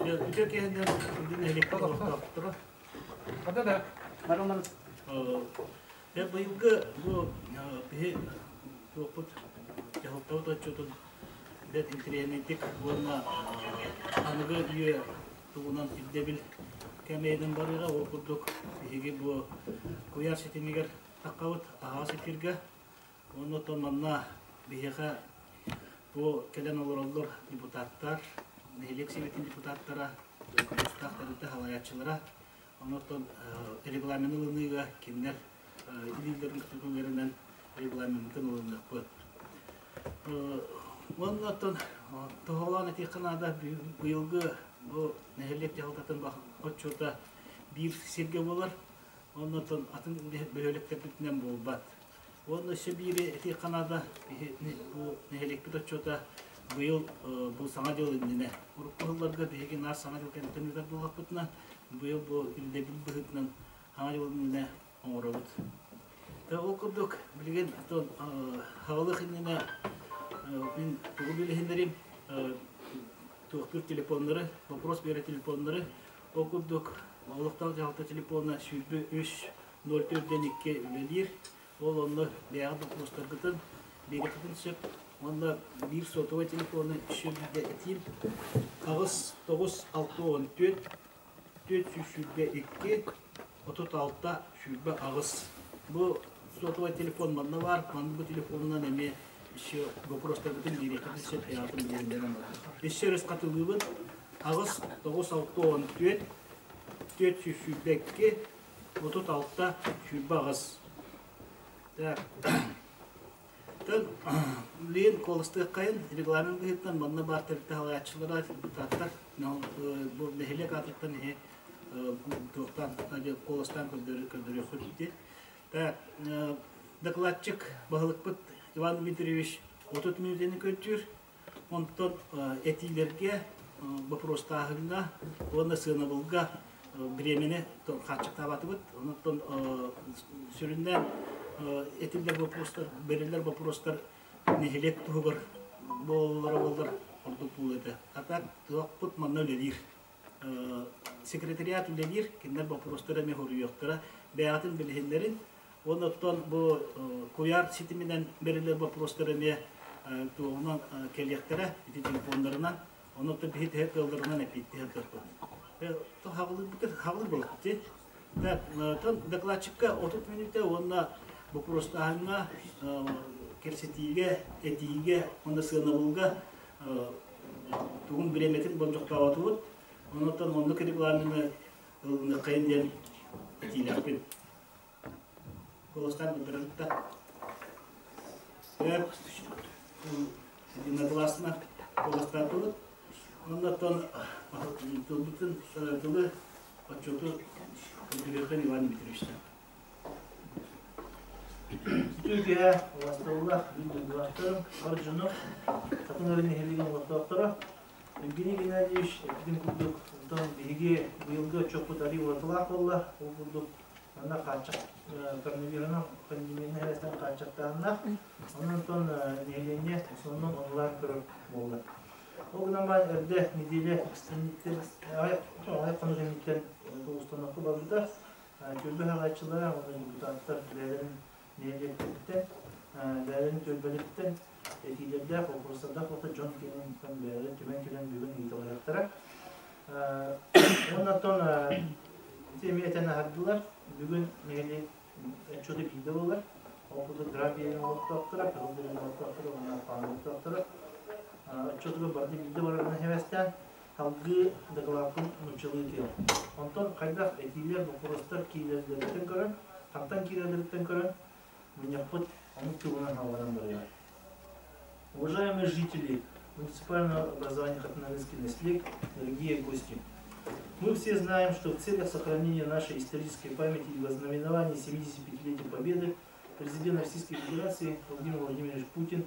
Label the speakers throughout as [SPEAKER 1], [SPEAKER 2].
[SPEAKER 1] Үтүө киһинэн күндү нэһилиэкпит олохтоохторо. Быйылгы бу биһи туохпут дьаһалтабыт отчуотун бэрт интэриэһинэйдик уонна аныгы үйэ туһунан ирдэбил кэмэйинэн барыыга ол курдук биһиги бу куйаар ситимигэр таххабыт аһаҕас эфиргэ. Уонна оттон манна биһиэхэ бу кэлэн олороллор депутаттар, нэһилиэк сэбиэтин депутаттара, тустаах тэрилтэ салайааччылара. Онон регламены ылыныыга кинилэр илиилэрин көтөҕөлөрүнэн регламеммытын ылыныахпыт. Уонна оттон тоһоҕолоон этиэххэ наада, быйылгы бу нэһилиэк дьаһалтатын отчуота биир сиргэ буолар. Онон атын бөһүөлэктэрбитинэн буолбат. Уонна өссө биири этиэххэ наада, бу нэһилиэкпит отчуота быйыл бу Саҥа дьыл иннинэ. Урукку сылларга биһиги наар Саҥа дьыл кэнниттэн ыытар буоллахпытына, быйыл бу ирдэбил быһыытынан Саҥа дьыл иннинэ оҥоробут. Ол курдук, билигин хаҕылых иннинэ мин тугу билиһиннэрим, туохтуур телефоннары, вопрос биэрэр телефоннары, ол курдук олохтоох дьаһалта телефона 23 0,4-2 үлэлиир. Ол онно бэйэҕит боппуруостаргытын биэриэххитин сөп. Уонна биир сотовай телефону еще биирдэ этиим. 8 9 64 422 36 28. Бу сотовай телефон манна баар. Манна бу телефонунан эмиэ еще боппуруостаргытын биэриэххитин сөп бэйэҕитин билиһиннэрэн баран. Өссө өрүс хатылыыбын. 8 9 64 422 36 28. Так. Тэн билигин куоластыаххайын регламент быһыытынан манна баар тэрилтэ салайааччылара, депутаттар бу нэһилиэк аатыттан иһи туохтаан куоластаан көрдөрүөххүт дии. Так, докладчик баһылыкпыт Иван Дмитриевич 30 мүнүүтэни көрдүүр. Онтон этиилэргэ, боппуруостааһыҥҥа уонна сыанабылга бириэмэни хааччахтаабатыбыт. Онон сүрүннээн этиллэр боппуруостар, бэриллэр боппуруостар нэһилиэк туһугар буолаллара буоллар ордук буолуо этэ. А так туохпут манна үлэлиир. Секретариат үлэлиир, кинилэр боппуруостары эмиэ хоруйуохтара. Бэйэҕитин билиһиннэрин, Уонна оттон бу куйаар ситиминэн бэриллэр боппуруостар эмиэ туоҕунан кэлиэхтэрэ, ити телефоннарынан. Онон оттон биһи төһө кыалларынан эппиэттиһэн турбут. Хаҕылыыр буолбут дии. Так, докладчикка 30 мүнүүтэ уонна боппуруостааһыҥҥа, кэпсэтиигэ, этиигэ уонна сыанабылга тугун бириэмэтин болдьохтоотубут. Онон оннук регламены ылыныаххайын диэн этиилээхпин. Куоластаан көрдөрөбүт да. Единогласно куоластаатыбыт. Оннотон тылбытын тылы отчету көрдөрүөххэ Иван Дмитриевичтан.
[SPEAKER 2] Үтүө киэһэ убастабыллаах биир дойдулаахтарым, бар дьону, Хатыҥ Арыы нэһилиэгин олохтоохторо. Евгений Геннадьевич эппитин курдук, онтон биһиги быйылгы отчуоппут арыый уратылаах буолла. Ол курдук манна хааччах коронавируһунан пандемияны эрэстэн хааччахтааһыннаах. Онон онтон нэһилиэнньэ основном онлайн көрөр буолла. Ол гынан баран эрдэ неделя инниттэн аҕыйах хонук инниттэн установка барбыта. Түөлбэ хаалааччылара уонна депутаттар бэйэлэрин нэһилиэктэриттэн, бэйэлэрин түөлбэлэриттэн этиилэрдээх, боппуруостардаах буолта дьон киэнин бэйэлэрин түмэн кэлэн бүгүн ыйыталаһыахтара. Уонна оттон ити эмиэ этэн аһардылар, бүгүн нэһилиэк отчуота биирдэ буолар. Ол курдук Граф биэрин олохтоохторо, Кыһыл биэрин олохтоохторо уонна Паан олохтоохторо отчуотугар барыта биирдэ барарынан сибээстээн салгыы дакылааппын нууччалыы этиэм. Онтон хайдах этиилэр, боппуруостар киирэллэриттэн көрөн, хантан киирэллэриттэн көрөн мунньахпыт омук тылынан салҕанан барыа. Уважаемые жители муниципального образования Хатанарынский наслег, дорогие гости! Мы все знаем, что в целях сохранения нашей исторической памяти и вознаменования 75-летия Победы президент Российской Федерации Владимир Владимирович Путин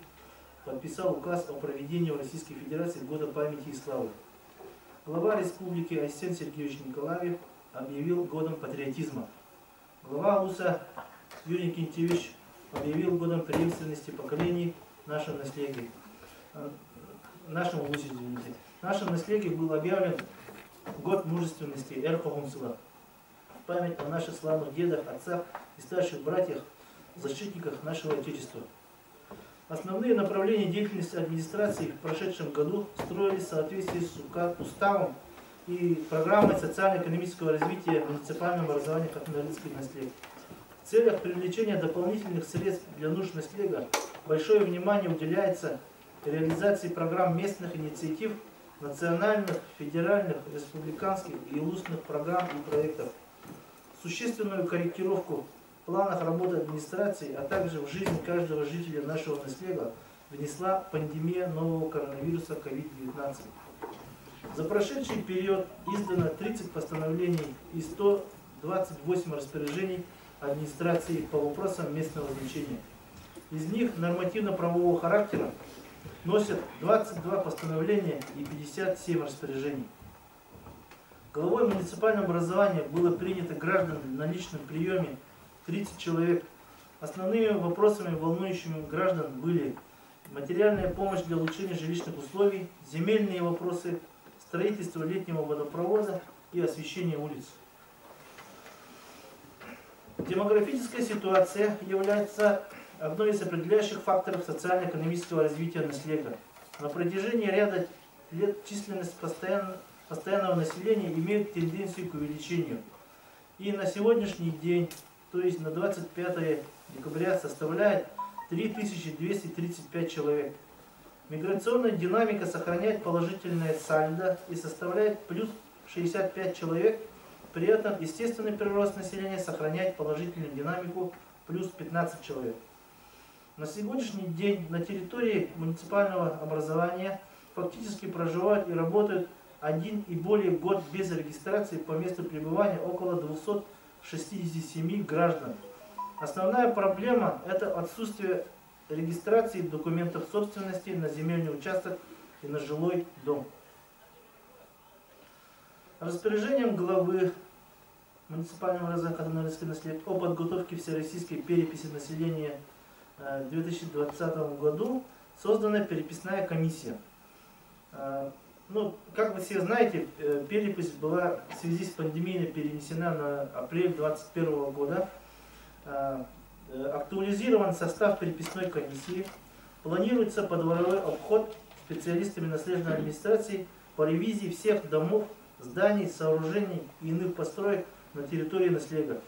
[SPEAKER 2] подписал указ о проведении в Российской Федерации Года памяти и славы. Глава республики Айсен Сергеевич Николаев объявил годом патриотизма. Глава УСА Юрий Кентьевич объявил годом преемственности поколений наше наследие. нашем улусе, извините, нашем наследии был объявлен год мужественности Эр хоһуун сыла. В память о наших славных дедах, отцах и старших братьях, защитниках нашего Отечества. Основные направления деятельности администрации в прошедшем году строились в соответствии с уставом и программой социально-экономического развития муниципального образования Хатын-Арыыский наслег. В целях привлечения дополнительных средств для нужд наслега большое внимание уделяется реализации программ местных инициатив, национальных, федеральных, республиканских и улусных программ и проектов. Существенную корректировку в планах работы администрации, а также в жизнь каждого жителя нашего наслега внесла пандемия нового коронавируса COVID-19. За прошедший период издано 30 постановлений и 128 распоряжений администрации по вопросам местного значения. Из них нормативно-правового характера носят 22 постановления и 57 распоряжений. Главой муниципального образования было принято граждан на личном приеме 30 человек. Основными вопросами, волнующими граждан, были материальная помощь для улучшения жилищных условий, земельные вопросы, строительство летнего водопровода и освещение улиц. Демографическая ситуация является одной из определяющих факторов социально-экономического развития наслега. На протяжении ряда лет численность постоянного населения имеет тенденцию к увеличению. И на сегодняшний день, то есть на 25 декабря, составляет 3235 человек. Миграционная динамика сохраняет положительное сальдо и составляет плюс 65 человек. При этом естественный прирост населения сохраняет положительную динамику плюс 15 человек. На сегодняшний день на территории муниципального образования фактически проживают и работают один и более год без регистрации по месту пребывания около 267 граждан. Основная проблема – это отсутствие регистрации документов собственности на земельный участок и на жилой дом. Распоряжением главы муниципального образования Хатын-Арыыский наслег о подготовке всероссийской переписи населения в 2020 году создана переписная комиссия. Ну, как вы все знаете, перепись была в связи с пандемией перенесена на апрель 2021 года. Актуализирован состав переписной комиссии. Планируется подворовой обход специалистами наслежной администрации по ревизии всех домов, зданий, сооружений и иных построек на территории наслега.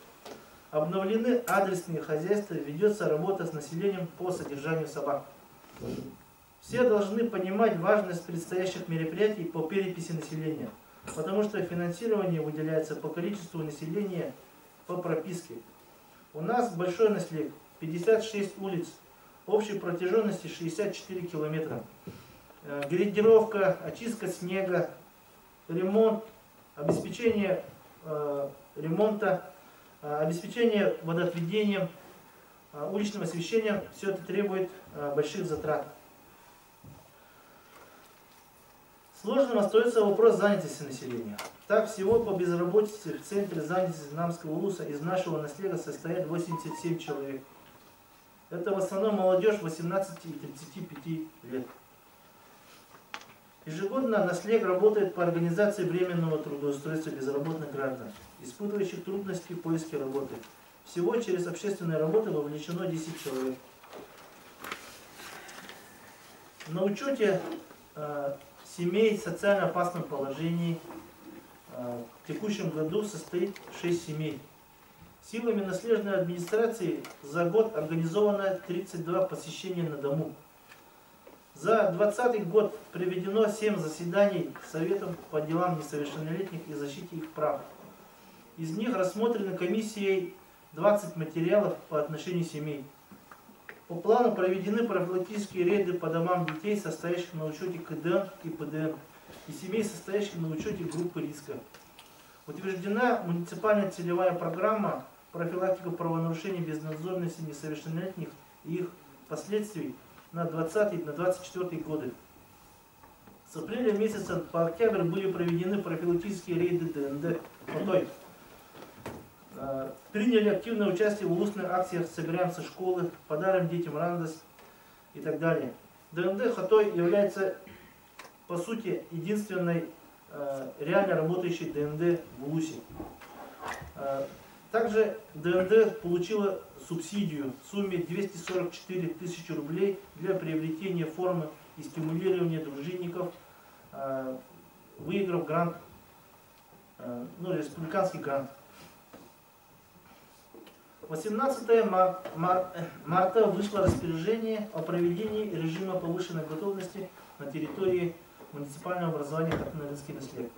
[SPEAKER 2] Обновлены адресные хозяйства, ведется работа с населением по содержанию собак. Все должны понимать важность предстоящих мероприятий по переписи населения, потому что финансирование выделяется по количеству населения по прописке. У нас большой наслег, 56 улиц, общей протяженности 64 километра. Грейдировка, очистка снега, ремонт, обеспечение ремонта, обеспечение водоотведением, уличным освещением, все это требует больших затрат. Сложным остается вопрос занятости населения. Так, всего по безработице в Центре занятости Намского улуса из нашего наслега состоит 87 человек. Это в основном молодежь 18 и 35 лет. Ежегодно наслег работает по организации временного трудоустройства безработных граждан, испытывающих трудности в поиске работы. Всего через общественные работы вовлечено 10 человек. На учете семей в социально опасном положении в текущем году состоит 6 семей. Силами наслежной администрации за год организовано 32 посещения на дому. За 2020 год проведено 7 заседаний Советом по делам несовершеннолетних и защите их прав. Из них рассмотрены комиссией 20 материалов по отношению семей. По плану проведены профилактические рейды по домам детей, состоящих на учете КДН и ПДН, и семей, состоящих на учете группы риска. Утверждена муниципальная целевая программа профилактика правонарушений безнадзорности несовершеннолетних и их последствий на 20 на 24 годы. С апреля месяца по октябрь были проведены профилактические рейды ДНД «Хотой». Приняли активное участие в улусных акциях «Собираемся школы», «Подарим детям радость» и так далее. ДНД «Хотой» является по сути, единственной реально работающей ДНД в Улусе. Также ДНД получила субсидию в сумме 244 тысячи рублей для приобретения формы и стимулирования дружинников, выиграв грант, ну, республиканский грант. 18 марта вышло распоряжение о проведении режима повышенной готовности на территории муниципального образования Хатын-Арыынский нэһилиэк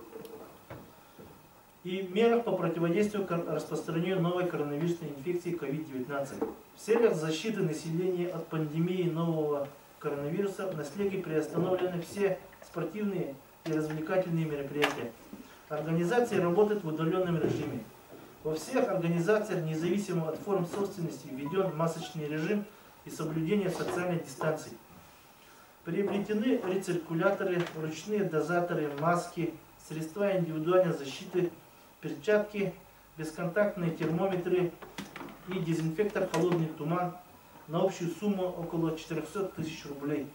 [SPEAKER 2] и мерах по противодействию распространению новой коронавирусной инфекции COVID-19. В целях защиты населения от пандемии нового коронавируса в наслеге приостановлены все спортивные и развлекательные мероприятия. Организации работают в удаленном режиме. Во всех организациях, независимо от форм собственности, введен масочный режим и соблюдение социальной дистанции. Приобретены рециркуляторы, ручные дозаторы, маски, средства индивидуальной защиты, перчатки, бесконтактные термометры и дезинфектор «Холодный туман» на общую сумму около 400 тысяч рублей.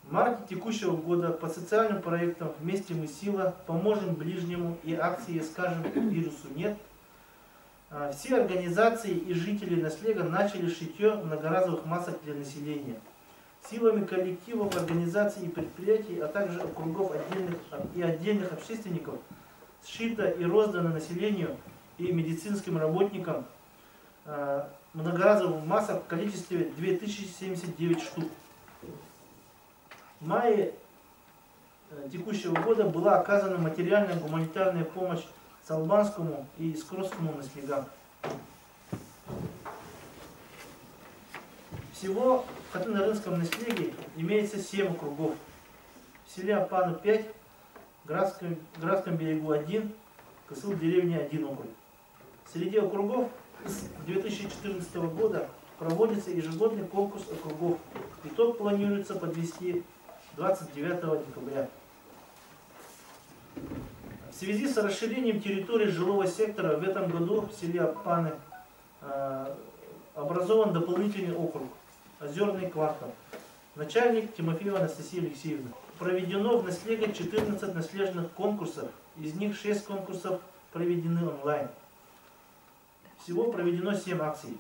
[SPEAKER 2] В марте текущего года по социальным проектам «Вместе мы сила», «Поможем ближнему» и акции «Скажем вирусу нет» все организации и жители наслега начали шитье многоразовых масок для населения. Силами коллективов, организаций и предприятий, а также округов отдельных и отдельных общественников сшито и роздано населению и медицинским работникам многоразовых масок в количестве 2079 штук. В мае текущего года была оказана материальная гуманитарная помощь Салбанскому и Искровскому наслегам. Всего в Хатын-Арыынском наслеге имеется 7 округов. В селе Аппааны 5, Графском берегу 1, Кысыл деревне 1 округ. Среди округов с 2014 года проводится ежегодный конкурс округов. Итог планируется подвести 29 декабря. В связи с расширением территории жилого сектора в этом году в селе Аппааны образован дополнительный округ Озерный квартал. Начальник Тимофеева Анастасия Алексеевна. Проведено в наслеге 14 наслежных конкурсов, из них 6 конкурсов проведены онлайн. Всего проведено 7 акций.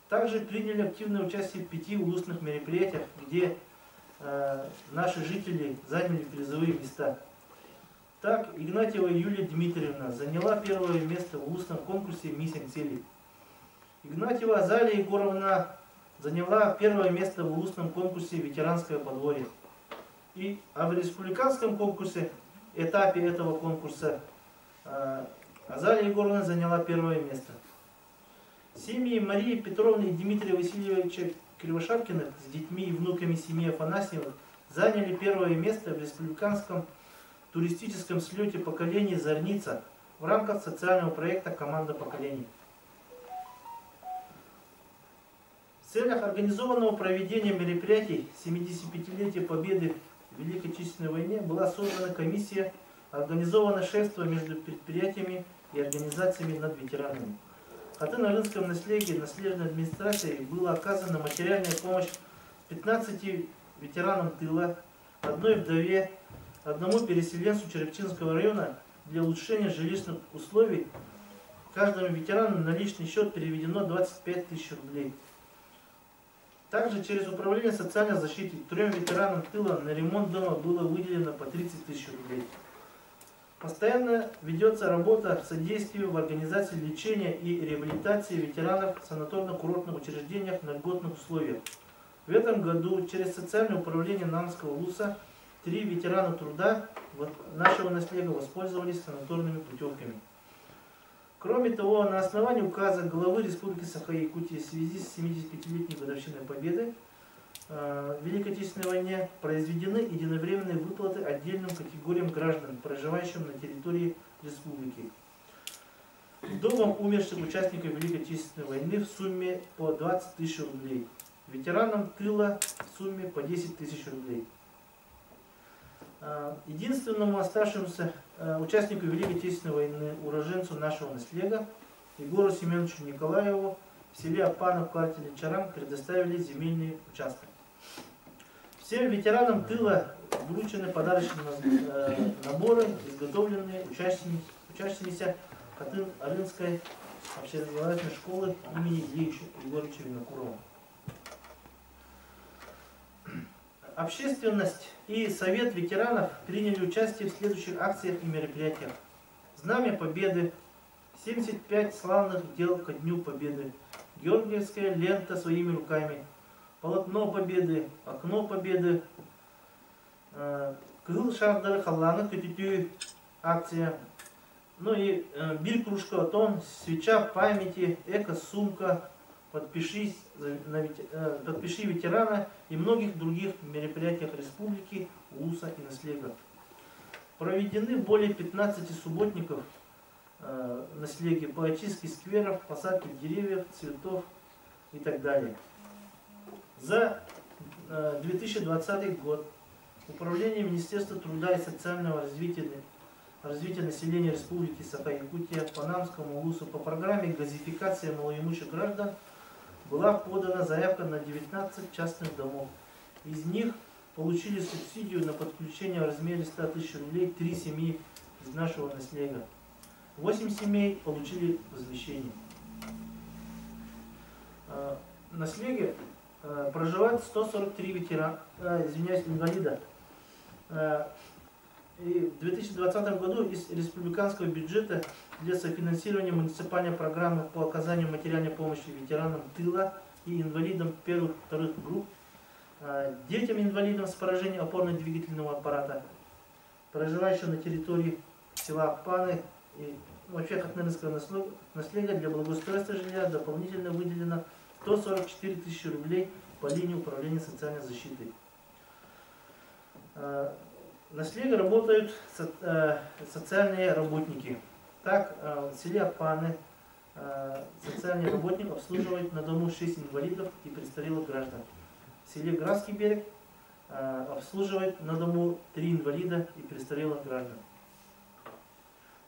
[SPEAKER 2] Также приняли активное участие в 5 улусных мероприятиях, где наши жители заняли призовые места. Так, Игнатьева Юлия Дмитриевна заняла первое место в улусном конкурсе «Мисс Цели». Игнатьева Азалия Егоровна заняла первое место в улусном конкурсе «Ветеранское подворье». А в республиканском конкурсе, этапе этого конкурса, Азалия Егоровна заняла первое место. Семьи Марии Петровны и Дмитрия Васильевича Кривошапкиных с детьми и внуками семьи Афанасьевых заняли первое место в республиканском туристическом слете поколений «Зарница» в рамках социального проекта «Команда поколений». В целях организованного проведения мероприятий 75-летия Победы в Великой Отечественной войне была создана комиссия, организовано шефство между предприятиями и организациями над ветеранами. В Хатын-Арыынском наслеге наследной администрации была оказана материальная помощь 15 ветеранам тыла, одной вдове, одному переселенцу Чурапчинского района для улучшения жилищных условий. Каждому ветерану на личный счет переведено 25 тысяч рублей. Также через Управление социальной защиты 3 ветеранам тыла на ремонт дома было выделено по 30 тысяч рублей. Постоянно ведется работа в содействии в организации лечения и реабилитации ветеранов в санаторно-курортных учреждениях на льготных условиях. В этом году через социальное управление Намского УЛУСа 3 ветерана труда нашего наслега воспользовались санаторными путевками. Кроме того, на основании указа главы Республики Саха-Якутия в связи с 75-летней годовщиной Победы в Великой Отечественной войне произведены единовременные выплаты отдельным категориям граждан, проживающим на территории республики. Вдовам умерших участников Великой Отечественной войны в сумме по 20 тысяч рублей, ветеранам тыла в сумме по 10 тысяч рублей. Единственному оставшемуся участнику Великой Отечественной войны, уроженцу нашего наслега, Егору Семеновичу Николаеву, в селе Аппааны в квартале Чараҥ предоставили земельный участок. В Всем ветеранам тыла вручены подарочные наборы, изготовленные учащимися Хатын-Арынской общеобразовательной школы имени Ильи Егоровича Винокурова. Общественность и Совет ветеранов приняли участие в следующих акциях и мероприятиях. Знамя Победы, 75 славных дел ко Дню Победы, Георгиевская лента своими руками, Полотно Победы, Окно Победы, Кыһыл шаардары халлааҥҥа көтүтүү акция, ну и биир кружка отон, свеча памяти, эко-сумка, подпишись на, подпиши ветерана и многих других мероприятиях республики, улуса и наслега. Проведены более 15 субботников наслеги по очистке скверов, посадке деревьев, цветов и так далее. За 2020 год Управление Министерства труда и социального развития населения Республики Саха-Якутия по Намскому улусу по программе газификация малоимущих граждан была подана заявка на 19 частных домов. Из них получили субсидию на подключение в размере 100 тысяч рублей три семьи из нашего наслега. Восемь семей получили возмещение. В наслеге проживает 143 ветерана, извиняюсь, инвалида. И в 2020 году из республиканского бюджета для софинансирования муниципальной программы по оказанию материальной помощи ветеранам тыла и инвалидам первых и вторых групп, детям-инвалидам с поражением опорно-двигательного аппарата, проживающим на территории села Аппаны и вообще Хатын-Арыынского наслега для благоустройства жилья дополнительно выделено 144 тысячи рублей по линии управления социальной защиты. В наслеге работают социальные работники. Так, в селе Аппаны социальный работник обслуживает на дому 6 инвалидов и престарелых граждан. В селе Графский берег обслуживает на дому 3 инвалида и престарелых граждан.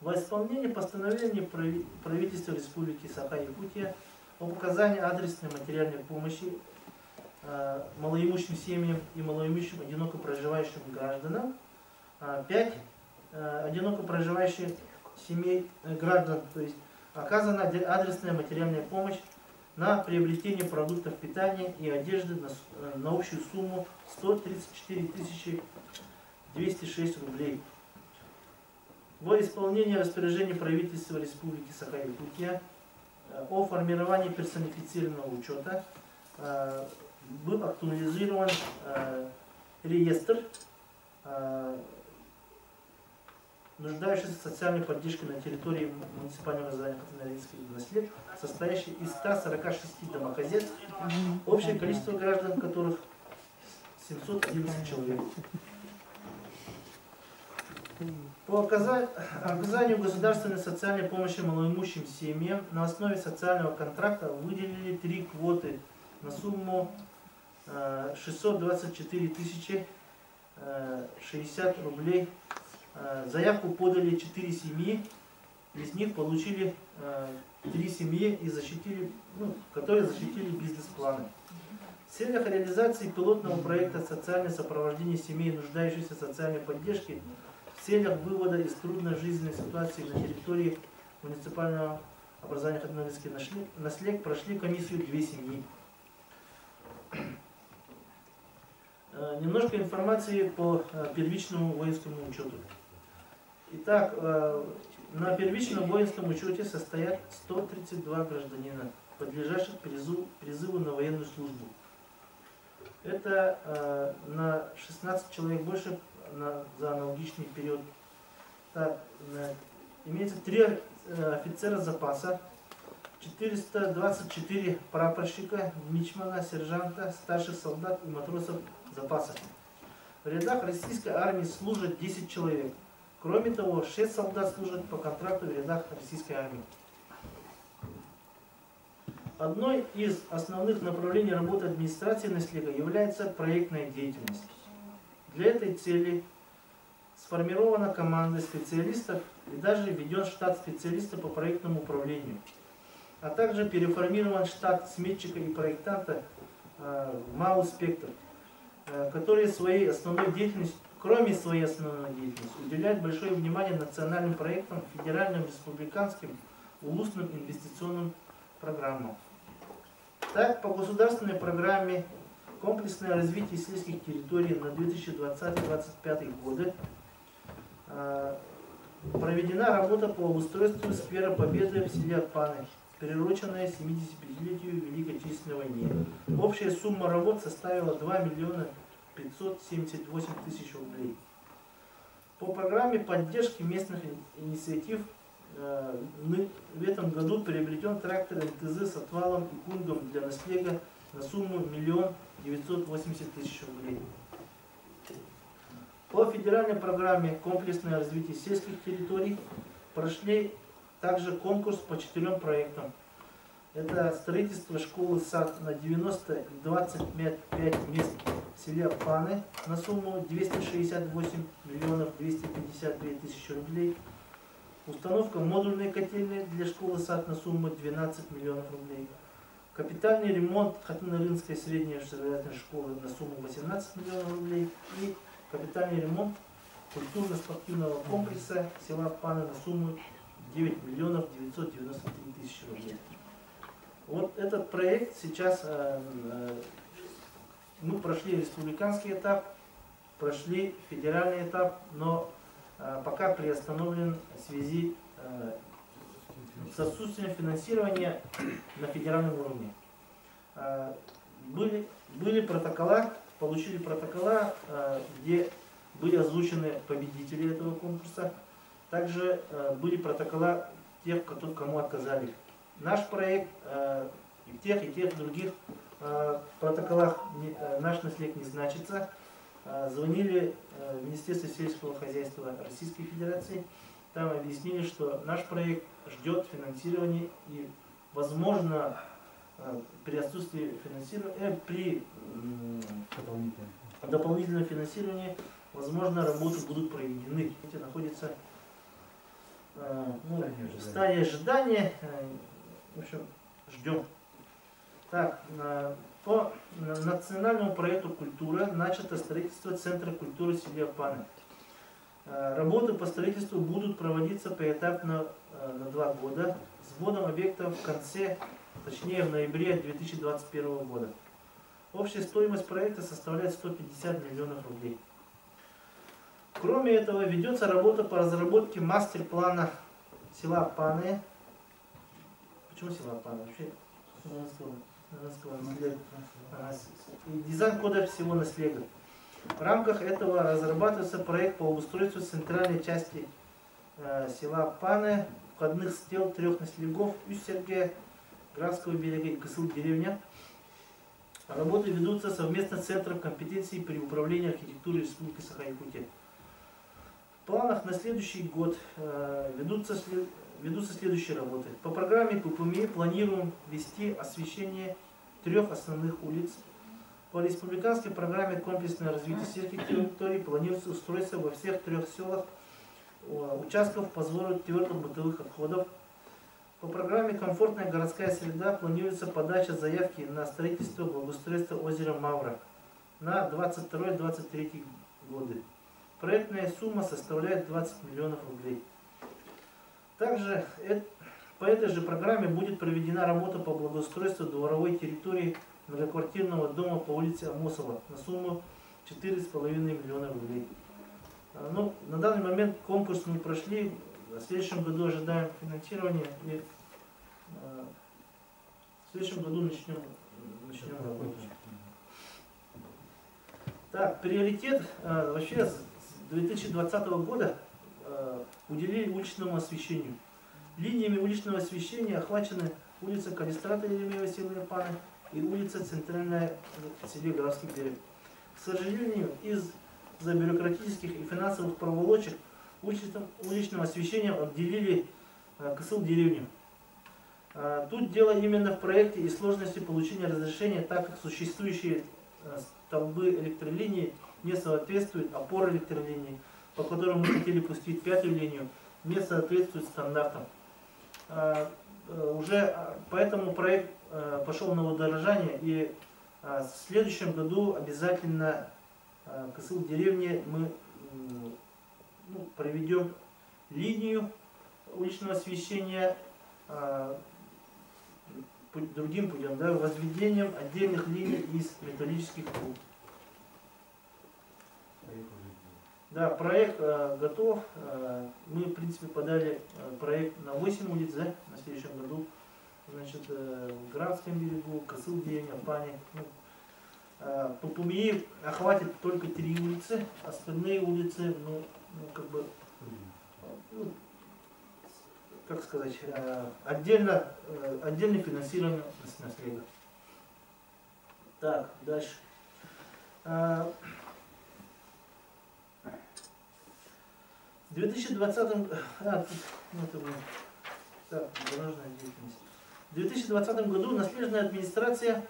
[SPEAKER 2] Во исполнение постановления правительства Республики Саха-Якутия об оказании адресной материальной помощи малоимущим семьям и малоимущим одиноко проживающим гражданам, 5 одиноко проживающих семей граждан, то есть оказана адресная материальная помощь на приобретение продуктов питания и одежды на общую сумму 134 206 рублей. Во исполнение распоряжения правительства Республики Саха-Якутия о формировании персонифицированного учета был актуализирован реестр нуждающихся в социальной поддержке на территории муниципального образования Хатын-Арыынский наслег, состоящий из 146 домохозяйств, общее количество граждан которых 711 человек. По оказанию государственной социальной помощи малоимущим семьям на основе социального контракта выделили три квоты на сумму 624 тысячи 60 рублей. Заявку подали 4 семьи, из них получили 3 семьи, и защитили, ну, которые защитили бизнес-планы. В целях реализации пилотного проекта «Социальное сопровождение семей, нуждающихся в социальной поддержке», в целях вывода из трудной жизненной ситуации на территории муниципального образования Хатын-Арыынский наслег прошли комиссию две семьи. Немножко информации по первичному воинскому учету. Итак, на первичном воинском учете состоят 132 гражданина, подлежащих призыву на военную службу. Это на 16 человек больше за аналогичный период. Так, имеется 3 офицера запаса, 424 прапорщика, мичмана, сержанта, старших солдат и матросов запаса. В рядах российской армии служат 10 человек. Кроме того, 6 солдат служат по контракту в рядах российской армии. Одной из основных направлений работы администрации наслега является проектная деятельность. Для этой цели сформирована команда специалистов и даже введен штат специалиста по проектному управлению, а также переформирован штат сметчика и проектанта в МАУ «Спектр». Который своей основной деятельностью, кроме своей основной деятельности, уделяет большое внимание национальным проектам, федеральным, республиканским, улусным инвестиционным программам. Так, по государственной программе «Комплексное развитие сельских территорий» на 2020-2025 годы проведена работа по обустройству сквера Победы в селе Аппаны, приуроченная 75-летию Великой Отечественной войне. Общая сумма работ составила 2 миллиона 578 тысяч рублей. По программе поддержки местных инициатив в этом году приобретен трактор МТЗ с отвалом и кунгом для наслега на сумму 1 980 тысяч рублей. По федеральной программе «Комплексное развитие сельских территорий» прошли также конкурс по четырем проектам. Это строительство школы сад на 90 и 25 мест в селе Аппаны на сумму 268 миллионов 252 тысячи рублей. Установка модульной котельной для школы сад на сумму 12 миллионов рублей. Капитальный ремонт Хатын-Арыынской средней образовательной школы на сумму 18 миллионов рублей. И капитальный ремонт культурно-спортивного комплекса села Аппаны на сумму 9 миллионов 993 тысячи рублей. Вот этот проект сейчас мы прошли республиканский этап, прошли федеральный этап, но пока приостановлен в связи с отсутствием финансирования на федеральном уровне. Были протокола, получили протокола, где были озвучены победители этого конкурса. Также были протокола тех, кому отказали. Наш проект и в тех, и тех других протоколах наш наслег не значится. Звонили в Министерство сельского хозяйства Российской Федерации. Там объяснили, что наш проект ждет финансирования и, возможно, при отсутствии финансирования, при дополнительном финансировании, возможно, работы будут проведены. Эти находятся, ну, в стадии ожидания. В общем, ждем. Так, по национальному проекту «Культура» начато строительство Центра культуры селе Аппаны. Работы по строительству будут проводиться поэтапно на 2 года с вводом объекта в конце, точнее, в ноябре 2021 года. Общая стоимость проекта составляет 150 миллионов рублей. Кроме этого, ведется работа по разработке мастер-плана села Аппаны. Почему села Аппаны? Вообще, Нанайского наслега. И дизайн-кода всего наслега. В рамках этого разрабатывается проект по обустройству центральной части села Аппаны, входных стел трех наслегов: Үс-Сэргэ, Графского берега и Кысыл деревня. Работы ведутся совместно с Центром компетенций при управлении архитектурой Республики Саха-Якутия. В планах на следующий год ведутся следующие работы. По программе ППМИ планируем вести освещение трех основных улиц. По республиканской программе «Комплексное развитие сельских территорий» планируется устройство во всех трех селах участков по сбору твердых бытовых отходов. По программе «Комфортная городская среда» планируется подача заявки на строительство благоустройства озера Мавра на 22-23 годы. Проектная сумма составляет 20 миллионов рублей. Также по этой же программе будет проведена работа по благоустройству дворовой территории многоквартирного дома по улице Амосова на сумму 4,5 миллиона рублей. Ну, на данный момент конкурс не прошли. В следующем году ожидаем финансирование и в следующем году начнем работу. Так, приоритет вообще с 2020 года уделили уличному освещению. Линиями уличного освещения охвачены улица Калистрата Еремеева, село Аппаны, и улица Центральная в селе Графский берег. К сожалению, из-за бюрократических и финансовых проволочек уличным освещением отделили Кысыл деревню. Тут дело именно в проекте и сложности получения разрешения, так как существующие столбы электролинии не соответствуют опоры электролинии, по которым мы хотели пустить пятую линию, не соответствуют стандартам. Уже поэтому проект пошел на удорожание, и в следующем году обязательно Кысыл деревне мы ну, проведем линию уличного освещения другим путем, да, возведением отдельных линий из металлических труб. Да, проект готов. Мы, в принципе, подали проект на 8 улиц, да, на следующем году. Значит, в Графском берегу, Кысыл деревня, Пани. Ну, по Пумии охватит только 3 улицы, остальные улицы, ну, как бы, ну, как сказать, отдельно финансирование наследия. Так, дальше. В 2020, а, тут, ну, это было. Так, дорожная деятельность. В 2020 году наследная администрация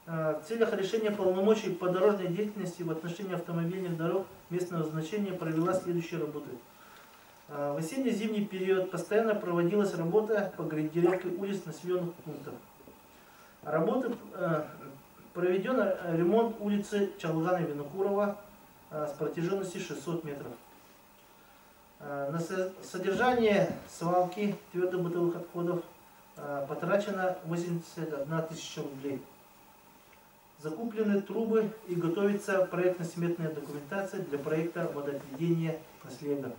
[SPEAKER 2] в целях решения полномочий по дорожной деятельности в отношении автомобильных дорог местного значения провела следующие работы. В осенне-зимний период постоянно проводилась работа по грейдировке улиц населенных пунктов. Работы, проведен ремонт улицы Чалгана-Винокурова с протяженностью 600 метров. На содержание свалки твердобытовых отходов потрачено 81 тысяча рублей. Закуплены трубы и готовится проектно-сметная документация для проекта водоотведения наслега.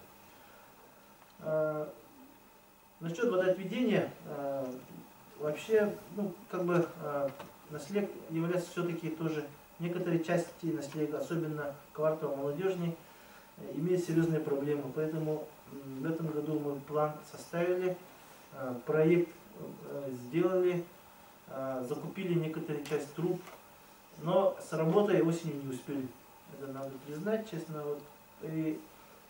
[SPEAKER 2] Насчет водоотведения, вообще, ну, как бы, наслег является все-таки тоже некоторые части наслега, особенно квартал молодежный, имеют серьезные проблемы. Поэтому в этом году мы план составили, проект сделали, закупили некоторые части труб, но с работой осенью не успели. Это надо признать, честно. Вот. И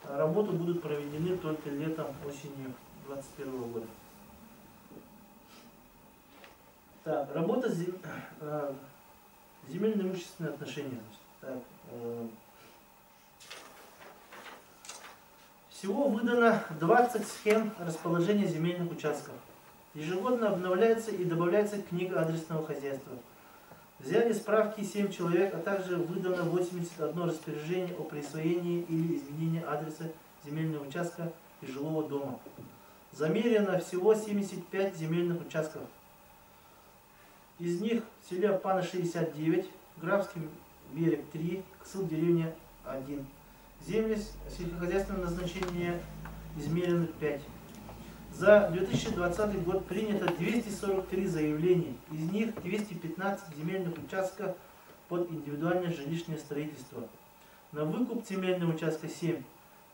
[SPEAKER 2] работы будут проведены только летом, осенью 2021 года. Так, работа земельно-имущественные отношения. Так, всего выдано 20 схем расположения земельных участков. Ежегодно обновляется и добавляется книга адресного хозяйства. Взяли справки 7 человек, а также выдано 81 распоряжение о присвоении или изменении адреса земельного участка и жилого дома. Замерено всего 75 земельных участков. Из них в селе Апана 69, Графский берег 3, Ксыл деревня 1. Земли сельскохозяйственного назначения измерены 5. За 2020 год принято 243 заявления, из них 215 земельных участков под индивидуальное жилищное строительство. На выкуп земельного участка 7,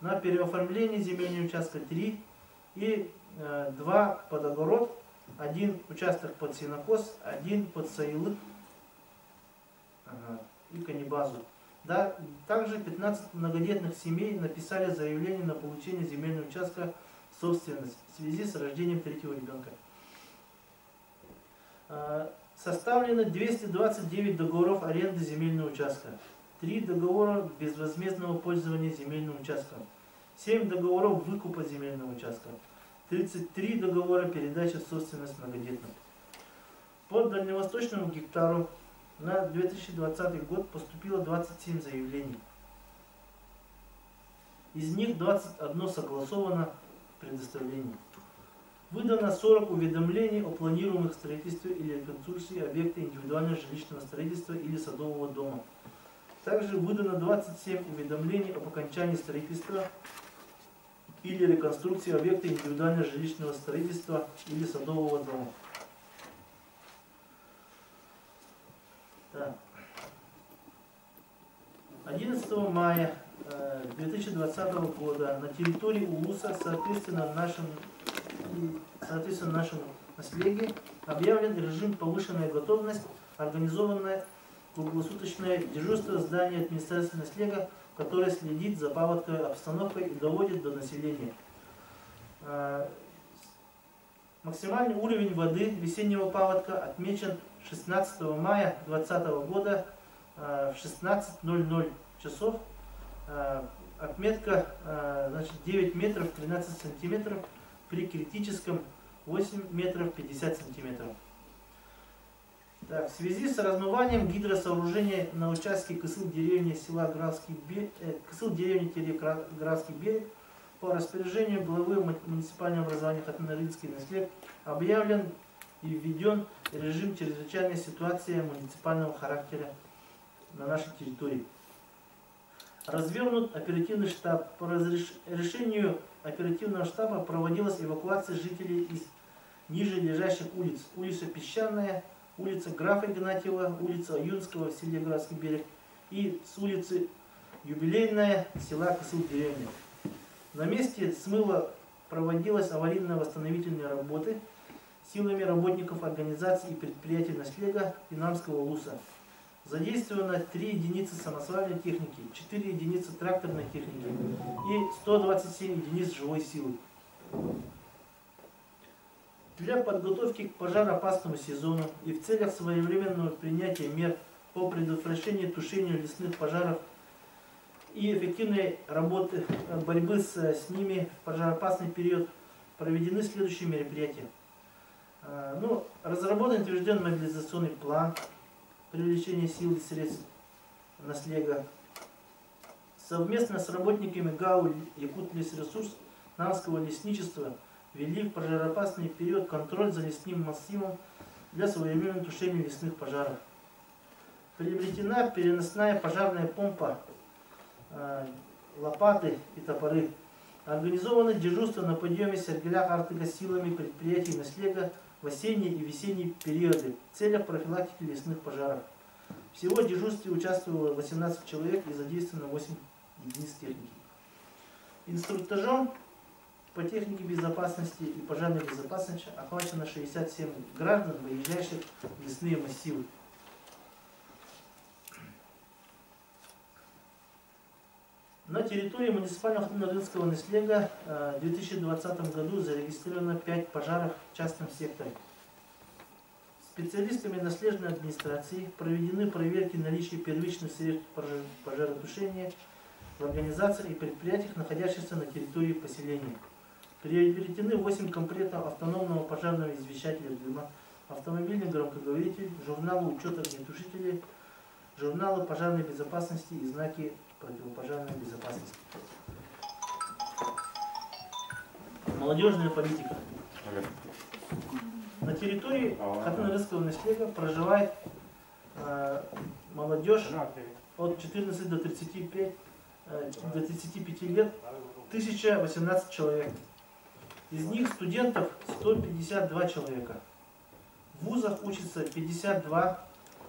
[SPEAKER 2] на переоформление земельного участка 3 и 2 под огород, 1 участок под сенокос, 1 под саилык, ага, и канибазу. Да, также 15 многодетных семей написали заявление на получение земельного участка в собственность в связи с рождением третьего ребенка. Составлено 229 договоров аренды земельного участка, 3 договора безвозмездного пользования земельным участком, 7 договоров выкупа земельного участка, 33 договора передачи в собственность многодетным. По дальневосточному гектару на 2020 год поступило 27 заявлений. Из них 21 согласовано предоставление. Выдано 40 уведомлений о планируемых строительстве или реконструкции объекта индивидуального жилищного строительства или садового дома. Также выдано 27 уведомлений об окончании строительства или реконструкции объекта индивидуального жилищного строительства или садового дома. Так. 11 мая 2020 года на территории Улуса, соответственно нашему наследию, объявлен режим повышенная готовность, организованное круглосуточное дежурство здания администрации наслега, которое следит за паводковой обстановкой и доводит до населения. Максимальный уровень воды весеннего паводка отмечен 16 мая 2020 года в 16:00 часов. Отметка, значит, 9 метров 13 сантиметров, при критическом 8 метров 50 сантиметров. Так, в связи с размыванием гидросооружения на участке Кысыл деревни села Графский берег, Кысыл деревни Графский берег по распоряжению главы муниципального образования Хатын-Арыынский нэһилиэк объявлен и введен режим чрезвычайной ситуации муниципального характера на нашей территории. Развернут оперативный штаб. По решению оперативного штаба проводилась эвакуация жителей из ниже лежащих улиц. Улица Песчаная, улица Графа Игнатьева, улица Юнского в селе Графский берег и с улицы Юбилейная села Кысыл-Деревня. На месте смыва проводилась аварийно-восстановительные работы силами работников организаций и предприятий нэһилиэгэ и Намского улуса. Задействовано 3 единицы самосвальной техники, 4 единицы тракторной техники и 127 единиц живой силы. Для подготовки к пожароопасному сезону и в целях своевременного принятия мер по предотвращению и тушению лесных пожаров и эффективной работы борьбы с ними в пожароопасный период проведены следующие мероприятия. Ну, разработан и утвержден мобилизационный план привлечения сил и средств нэһилиэгэ. Совместно с работниками ГАУ «Якутлесресурс» Намского лесничества вели в пожароопасный период контроль за лесным массивом для своевременного тушения лесных пожаров. Приобретена переносная пожарная помпа, лопаты и топоры. Организовано дежурство на подъеме Сэргэлээх аартыга силами предприятий нэһилиэгэ в осенние и весенние периоды в целях профилактики лесных пожаров. Всего в дежурстве участвовало 18 человек и задействовано 8 единиц техники. Инструктажом по технике безопасности и пожарной безопасности охвачено 67 граждан, выезжающих в лесные массивы. На территории муниципального Хатын-Арыынского нэһилиэгэ в 2020 году зарегистрировано 5 пожаров в частном секторе. Специалистами наслежной администрации проведены проверки наличия первичных средств пожаротушения в организациях и предприятиях, находящихся на территории поселения. Приобретены 8 комплектов автономного пожарного извещателя дыма, автомобильный громкоговоритель, журналы учета огнетушителей, журналы пожарной безопасности и знаки противопожарной безопасности. Молодежная политика. На территории Хатын-Арыынского нэһилиэгэ проживает молодежь от 14 до 35 лет 1018 человек. Из них студентов 152 человека. В вузах учатся 52,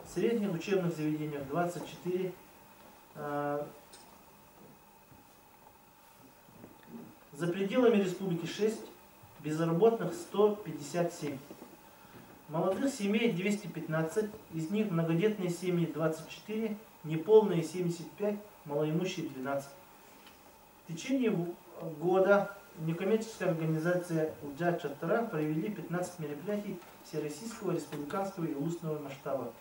[SPEAKER 2] в средних учебных заведениях 24. За пределами республики 6, безработных 157. Молодых семей 215, из них многодетные семьи 24, неполные 75, малоимущие 12. В течение года некоммерческая организация Ылдьаа Чаптара провели 15 мероприятий всероссийского, республиканского и улусного масштаба.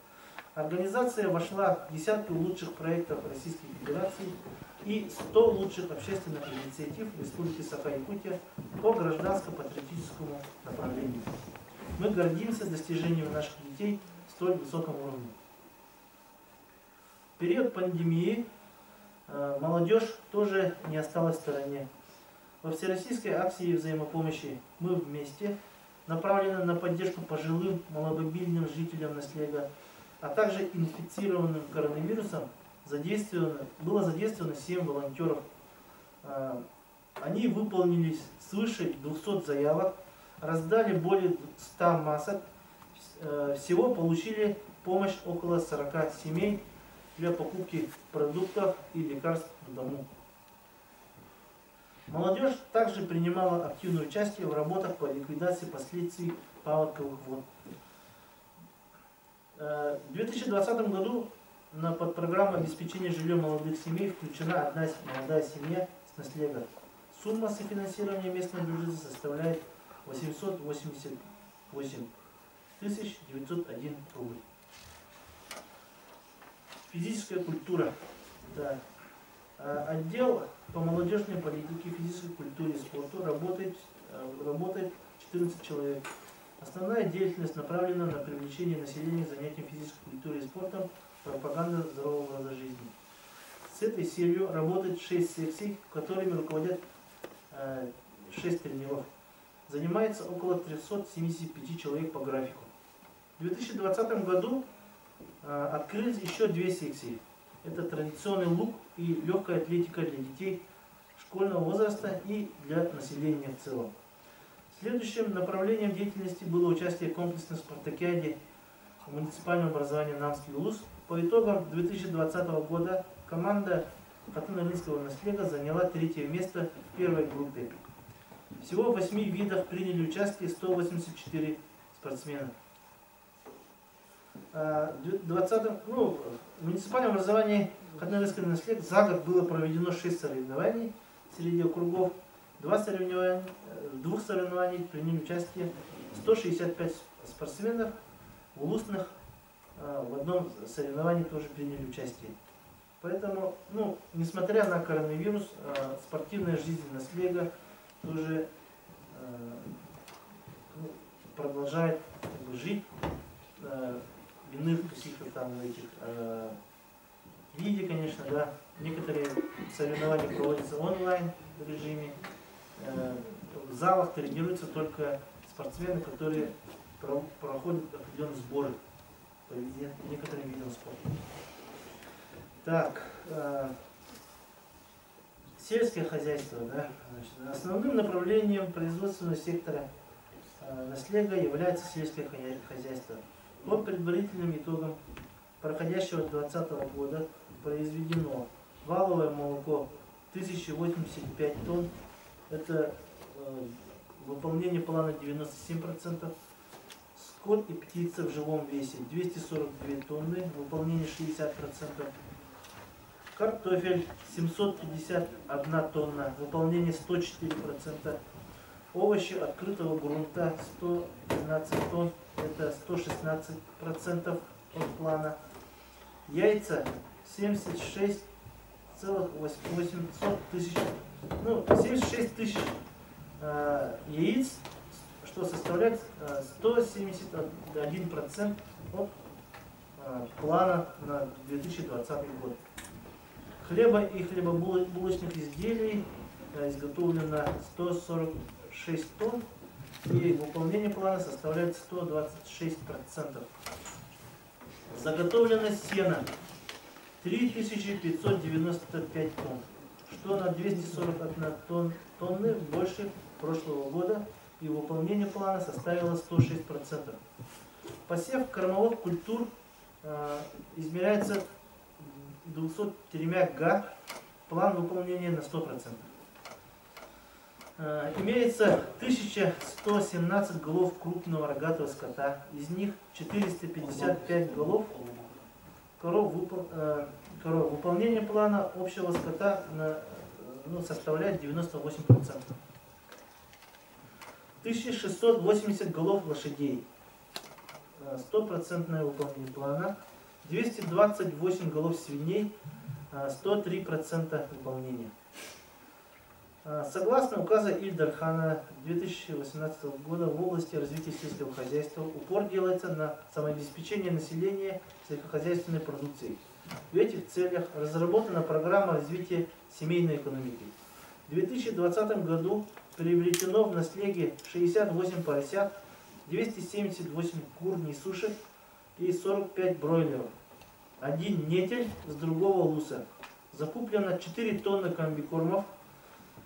[SPEAKER 2] Организация вошла в десятку лучших проектов Российской Федерации и 100 лучших общественных инициатив Республики Саха-Якутия по гражданско-патриотическому направлению. Мы гордимся достижением наших детей в столь высоком уровне. В период пандемии молодежь тоже не осталась в стороне. Во всероссийской акции взаимопомощи «Мы вместе», направленной на поддержку пожилым маломобильным жителям нэһилиэгэ, а также инфицированным коронавирусом, было задействовано 7 волонтеров. Они выполнили свыше 200 заявок, раздали более 100 масок, всего получили помощь около 40 семей для покупки продуктов и лекарств на дому. Молодежь также принимала активное участие в работах по ликвидации последствий паводковых вод. В 2020 году на подпрограмму обеспечения жильем молодых семей включена одна молодая семья с нэһилиэгэ. Сумма софинансирования местного бюджета составляет 888 901 рубль. Физическая культура. Так. Отдел по молодежной политике, физической культуре и спорту работает 14 человек. Основная деятельность направлена на привлечение населения к занятиям физической культурой и спортом, пропаганда здорового образа жизни. С этой целью работает 6 секций, которыми руководят 6 тренеров. Занимается около 375 человек по графику. В 2020 году открылись еще две секции. Это традиционный лук и легкая атлетика для детей школьного возраста и для населения в целом. Следующим направлением деятельности было участие в комплексной спартакиаде в муниципальном образовании Намский улус. По итогам 2020 года команда Хатын-Арыынского наслега заняла третье место в первой группе. Всего в восьми видах приняли участие 184 спортсмена. В 20, ну, в муниципальном образовании Хатын-Арыынского наслега за год было проведено 6 соревнований среди округов. Два соревнования, в двух соревнованиях приняли участие 165 спортсменов, в улусных в одном соревновании тоже приняли участие. Поэтому, ну, несмотря на коронавирус, спортивная жизнь наслега тоже ну, продолжает как бы жить в иных каких-то там этих виде, конечно, да. Некоторые соревнования проводятся онлайн режиме. В залах тренируются только спортсмены, которые проходят определенные сборы по некоторым видам спорта. Так, сельское хозяйство, да, значит, основным направлением производственного сектора наслега является сельское хозяйство. По предварительным итогам проходящего 2020 года произведено валовое молоко 1085 тонн, это выполнение плана 97%, скот и птица в живом весе 242 тонны, выполнение 60%, картофель 751 тонна, выполнение 104%, овощи открытого грунта 113 тонн, это 116% от плана, яйца 76,8 тысяч, ну, 76 тысяч яиц, что составляет 171% от плана на 2020 год. Хлеба и хлебобулочных изделий изготовлено 146 тонн, и выполнение плана составляет 126%. Заготовлено сена 3595 тонн, что на 241 тонны больше прошлого года, и выполнение плана составило 106%. Посев кормовых культур измеряется 203 га, план выполнения на 100%. Имеется 1117 голов крупного рогатого скота, из них 455 голов коров. Выполнение плана общего скота ну, составляет 98%. 1680 голов лошадей, стопроцентное выполнение плана. 228 голов свиней, 103% выполнения. Согласно указа Ил Дархана 2018 года в области развития сельского хозяйства упор делается на самообеспечение населения сельскохозяйственной продукцией. В этих целях разработана программа развития семейной экономики. В 2020 году приобретено в наслеге 68 поросят, 278 кур несушек и 45 бройлеров, один нетель с другого улуса. Закуплено 4 тонны комбикормов.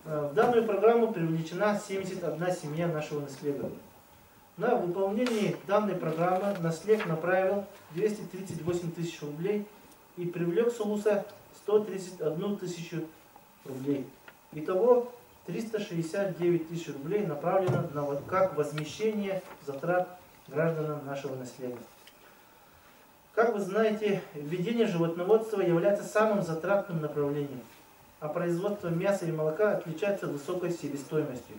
[SPEAKER 2] В данную программу привлечена 71 семья нашего наслега. На выполнение данной программы наслег направил 238 тысяч рублей и привлек с улуса 131 тысячу рублей. Итого 369 тысяч рублей направлено как возмещение затрат гражданам нашего наслега. Как вы знаете, введение животноводства является самым затратным направлением, а производство мяса и молока отличается высокой себестоимостью,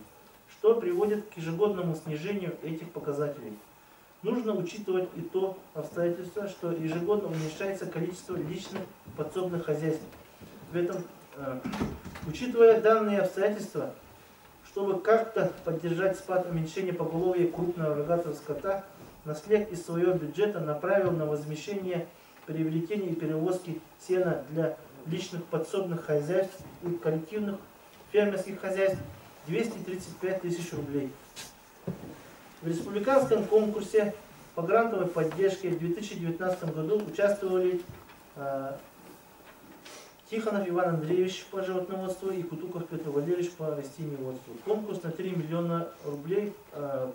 [SPEAKER 2] что приводит к ежегодному снижению этих показателей. Нужно учитывать и то обстоятельство, что ежегодно уменьшается количество личных подсобных хозяйств. В этом, учитывая данные обстоятельства, Чтобы как-то поддержать спад уменьшения поголовья крупного рогатого скота, наслег из своего бюджета направил на возмещение приобретения и перевозки сена для личных подсобных хозяйств и коллективных фермерских хозяйств 235 тысяч рублей. В республиканском конкурсе по грантовой поддержке в 2019 году участвовали Тихонов Иван Андреевич по животноводству и Кутуков Петр Валерьевич по растениеводству. Конкурс на 3 миллиона рублей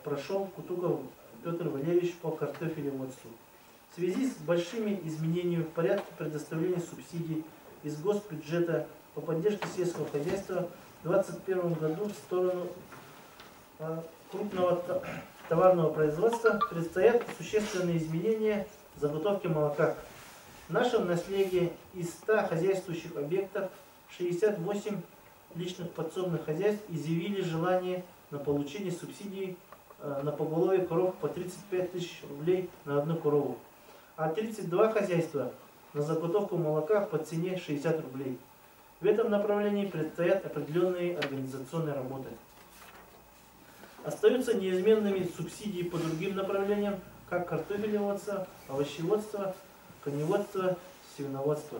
[SPEAKER 2] прошел Кутуков Петр Валерьевич по картофелеводству. В связи с большими изменениями в порядке предоставления субсидий из госбюджета по поддержке сельского хозяйства в 2021 году в сторону крупного товарного производства предстоят существенные изменения в заготовке молока. В нашем наследии из 100 хозяйствующих объектов 68 личных подсобных хозяйств изъявили желание на получение субсидий на поголовье коров по 35 тысяч рублей на одну корову, а 32 хозяйства на заготовку молока по цене 60 рублей. В этом направлении предстоят определенные организационные работы. Остаются неизменными субсидии по другим направлениям, как картофелеводство, овощеводство, коневодство, свиноводство.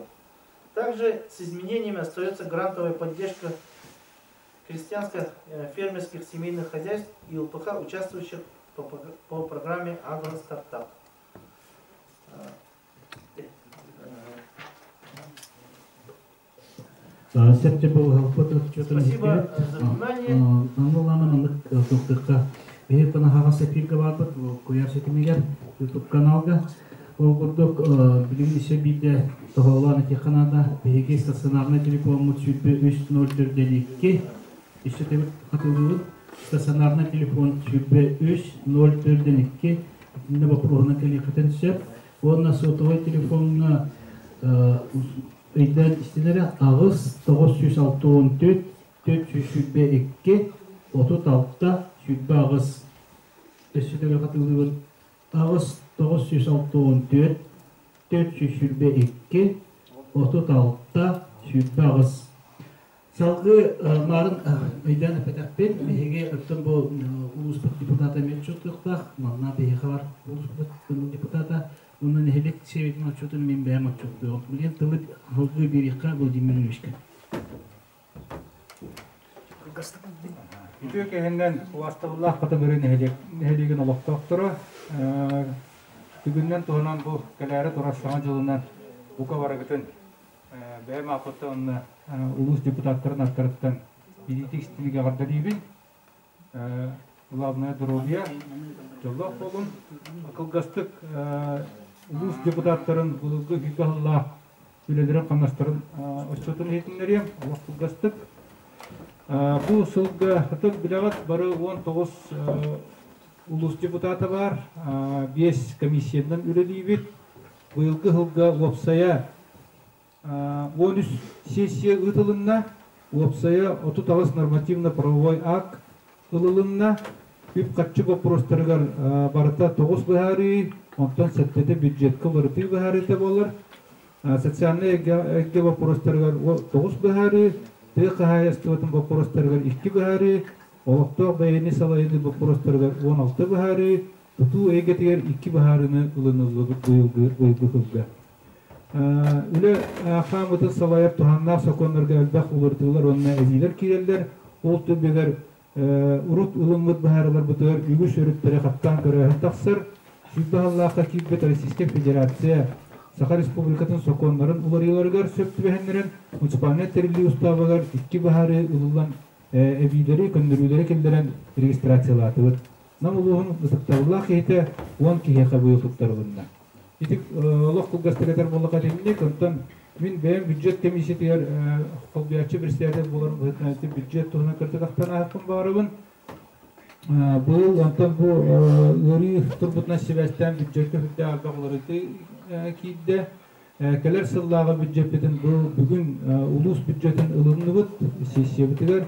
[SPEAKER 2] Также с изменениями остается грантовая поддержка крестьянско-фермерских семейных хозяйств и ЛПХ, участвующих по программе «Агростартап». Спасибо за внимание.
[SPEAKER 1] Биһиги хаҕас эфиргэ баарбыт куйаар ситимигэр YouTube каналга. Ол курдук билигин ise биирдэ тоһоҕолоон этиэххэ наада. Биһиги стационарнай телефоммут 23 042 үстэ төгүл хатылыыбыт. Стационарнай телефон 23 042 итиннэ боппуруоһунан кэлиэххитин сөп. Уонна сотовай телефоҥҥа өйдөөн истилэрэ 8 964 422 36 28. Өссө төгүл хатылыыбыт 8 964 422 36 28. Салгыы марын өйдөөн эппэтэхпин, биһиги оттон бу улууспут депутата эмиэ отчуоттуохтаах, манна биһиэхэ бар улууспут депутата, уонна нэһилиэк сэбиэтин отчуотун мин бэйэм отчуоттуоҕум. Билигин тылы салгыы биэриэххэ Владимир Ильичка.
[SPEAKER 3] Үтүө кэһиннэн убаастабыллаах Хатылыры нэһилиэгин олохтоохторо бүгүннэн туһунан бу кэлээри турар Саҥа дьылынан бука барыгытын бэйэм ааппыттан уонна улуус депутаттарын аттарыттан илиитик истиҥник эҕэрдэлиибин. Главное здоровье, дьоллоох буолун. Кылгастык улуус депутаттарын былыргы күүкэ сыллаах үлэлэрин-хамнастарын отчуотун иһитиннэриэм. Олох кылгастык. Бу сылга ытык билэҕит бары 19 улуус депутата баар, 5 комиссиянан үлэлиибит. Быйылгы сылга уопсайа 13 сессия ыытылынна, уопсайа 38 нормативно-правовой акт ылылынна. Үп-харчы боппуруостарыгар барыта 9 быһаарыы, онтон сэттэтэ бюджетка уларытыы быһаарыыта буолар. Социальнай эйгэ боппуруостарыгар 9 быһаарыы, тыа хаһаайыстыбатын боппуруостарыгар 2 быһаарыы, олохтоох бэйэни салайыныы боппуруостарыгар 16 быһаарыы, тутуу эйгэтигэр 2 быһаарыыны ылыныллыбыт быйылгы сылга. Үлэ хаамытын салайар туһааннаах сокуоннарга элбэх уларытыылар уонна эбиилэр киирэллэр. Ол түмүгэр урут ылыммыт быһаарыларбытыгар үгүс өрүттэри хаттаан көрөөһүн тахсар. Сүүрбэ сыллаахха киирбит Российскай Федерация Саха Республикатын сокуоннарын уларыйыыларыгар сөп түбэһиннэрэн муниципальнай тэриллии устаабыгар икки быһаарыы ылыллан эбиилэри, көннөрүүлэри киллэрэн регистрациялаатыбыт. Нам улууһун ытыктабыллаах киһитэ 10 киһиэхэ быйыл туттарылынна. Ити олох кылгастык этэр буоллахха итинник, онтон мин бэйэм бюджет комиссиятыгар холбуйааччы председатель буоларым быһыытынан ити бюджет туһунан кыртытахтан ааһыппын баҕарабын. Быйыл онтон бу ыарыы турбутунан сибээстээн бюджекка сүрдээх элбэх уларытыы киирдэ. Кэлэр сыллааҕы бюджеппитин бу бүгүн улуус бюджетин ылынныбыт сессиябытыгар.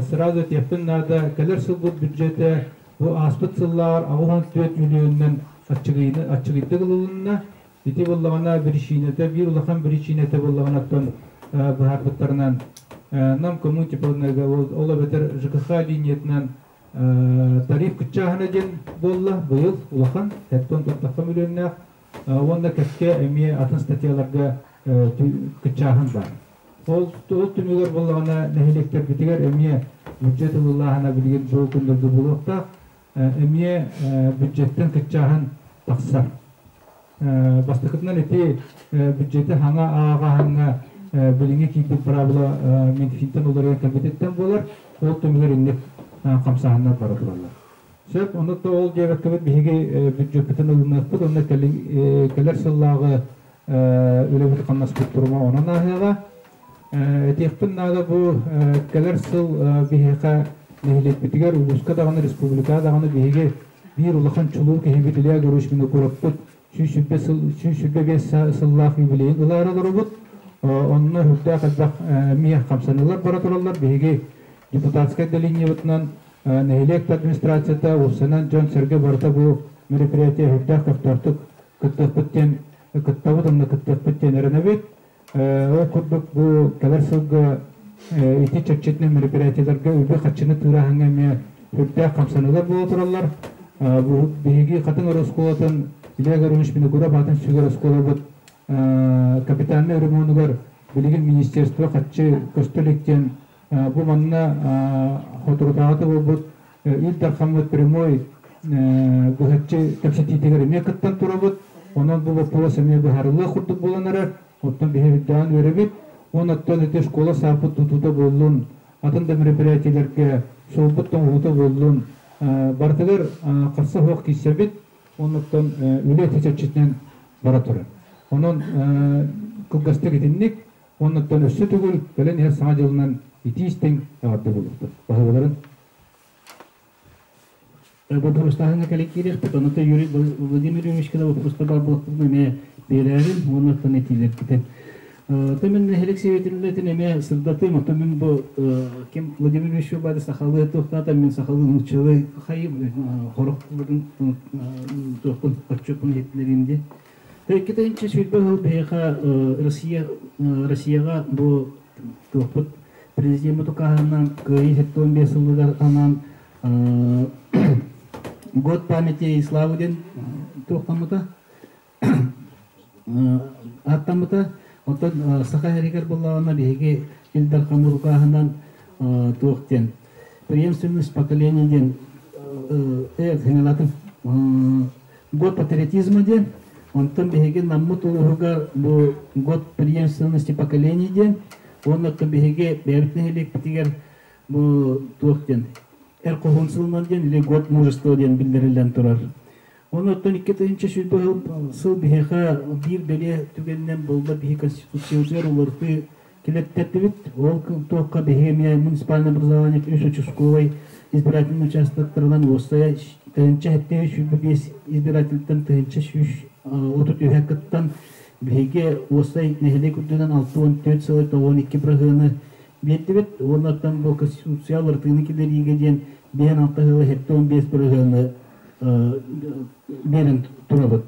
[SPEAKER 3] Сразу этиэхпин наада, кэлэр сылбыт бюджетэ бу ааспыт сыллааҕар 84 миллионунан аччыгыйдык ылылынна. Ити буоллаҕына биричиинэтэ, биир улахан биричиинэтэ буоллаҕына оттон быһаарбыттарынан Нам Коммунтеплоэнерго ол эбэтэр ЖКХ линиятынан тариф кыччааһына диэн буолла быйыл улахан 74 миллионнаах уонна кэккэ эмиэ атын статьяларга кыччааһын бар. Ол түмүгэр буоллаҕына нэһилиэктэрбитигэр эмиэ бюджет ылыллааһына билигин бу күннэргэ буолуохтаах эмиэ бюджеттэн кыччааһын тахсар. Бастакытынан ити бюджети хаҥа ааҕааһыҥҥа билиҥҥи киирбит быраабыла Минфинтэн уларыйан кэлбититтэн буолар. Ол түмүгэр инник хамсааһыннар бара тураллар. Сөп, ону то ол диэбэккэбит биһиги бюджеппытын ылыныахпыт уонна кэлэр сыллааҕы үлэбит хамнаспыт турума онон ааһыаҕа. Этиэхпин наада бу кэлэр сыл биһиэхэ нэһилиэкпитигэр улууска даҕаны республикаҕа даҕаны биһиги биир улахан чулуу киһибит Илья Егорович Винокуровпут 125 сыллаах юбилейын ылаары олоробут. Онно үрдээх элбэх эмиэ хамсаныылар бара тураллар. Биһиги депутатскай отделениебытынан нэһилиэк администрацията, уопсайынан дьон-сэргэ барыта бу мероприятие үрдээх көхтөөхтүк кыттыахпыт диэн кыттабыт, онно кыттыахпыт диэн эрэнэбит. Ол курдук бу кэлэр сылга ити чэрчитинэн мероприятиеларга үбү-харчыны тыырааһыҥҥа эмиэ үрдээх хамсаныылар буола тураллар. Бу биһиги Хатыҥ оскуолатын Илья Горович Винокуров аатын сүгэр оскуолабыт капитальнай ремонугар билигин министерство харчы көстө илик диэн бу манна соторутааҕыта буолбут Ил Дархаммыт прямой быһаччы кэпсэтиитигэр эмиэ кыттан турабыт. Онон бу боппуруос эмиэ быһаарыллыах курдук буолан эрэр. Оттон биһи үрдээн үөрэбит. Уонна оттон ити школа сааппыт тутуута буоллун, атын да мероприятиелэргэ суолбут тоҥуһуута буоллун, барытыгар харса суох киирсэбит. Оннуттан үлэ ити чэрчитинэн бара турар. Онон кылгастык итинник. Оннуттан өссө төгүл кэлэн иһэр Саҥа дьылынан итии-истиҥ эҕэрдэ буолуохтун. Баһыыбаларын.
[SPEAKER 1] Боппуруостааһыҥҥа кэлин киириэхпит. Онно Юрий Владимир Юрьевичка да боппуруостар баар буолуохтарын эмиэ биэрээрин уонна оттон этиилэргитин. Оттон мин нэһилик сэбиэтин үлэтин эмиэ сырдатыым. Оттон мин бу ким Владимир Юрьевич баады сахалыы туохтаата мин сахалыы нууччалыы хайым хорох туохпун отчуоппун иһитиннэриим дии. 2020 сыл биһиэхэ Россия Россияҕа бу туохпут президеммит укааһынан Кыайыы 75 сылыгар анаан Год памяти и славы диэн туохтаммыта ааттаммыта. Оттон Саха сиригэр буоллаҕына биһиги Ил Дархан укааһынан туох диэн преемственность поколений диэн год патриотизма диэн, онтон биһиги Наммыт улууһугар бу год преемственности поколений диэн, уонна биһиги бэйэбит нэһилиэкпитигэр бу туох диэн эр хоһуун сылынан диэн или год мужества диэн биллэриллэн турар. Онуттан 2020 сыл биһиэхэ биир бэлиэ түгэнинэн буолла биһи Конституциябытыгар уларытыы килэттэрдибит. Ол туохха биһиги эмиэ муниципальное образование үс участковай избирательный участоктарынан уоссайа 1725 избирательтэн 1133 кыттан биһиги уоссай нэһилиэк үрдүнэн 64 сылы 92 бырыһыаны биэрдибит. Уоннаттан бу Конституция уларытыыны киллэриигэ диэн 56 сылы 75 бырыһыаны биэрэн турабыт.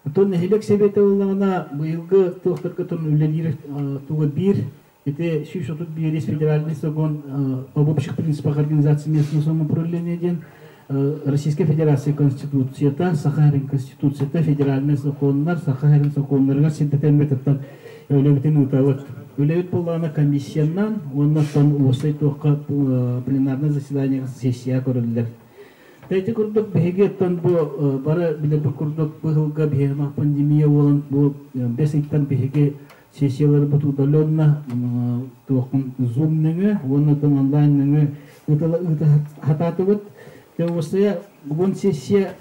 [SPEAKER 1] Оттон нэһилиэк сэбиэтэ ыллаҕына быйылгы туохтарга үлэлиир туга биир ити 131 федеральный закон об общих принципах организации местного самоуправления диэн Российской Федерация Конституцията, Саха сирин Конституцията, федеральный законнар, Саха сирин законнарыгар сирдэтэммит үлэбитин ыытабыт. Үлэбит буоллаҕына комиссиянан уонна оттон уопсай туохха пленарное заседание сессия көрүллэр. Ити курдук биһиги оттон бу бары билэрбит курдук бу сылга биһиги пандемия буолан бу бэс ыйтан биһиги сессияларбыт удаленно туохпун Zoom нөҥүө уонна оттон онлайн нөҥүө ыыта хатаатыбыт. Уопсайа 10 сессия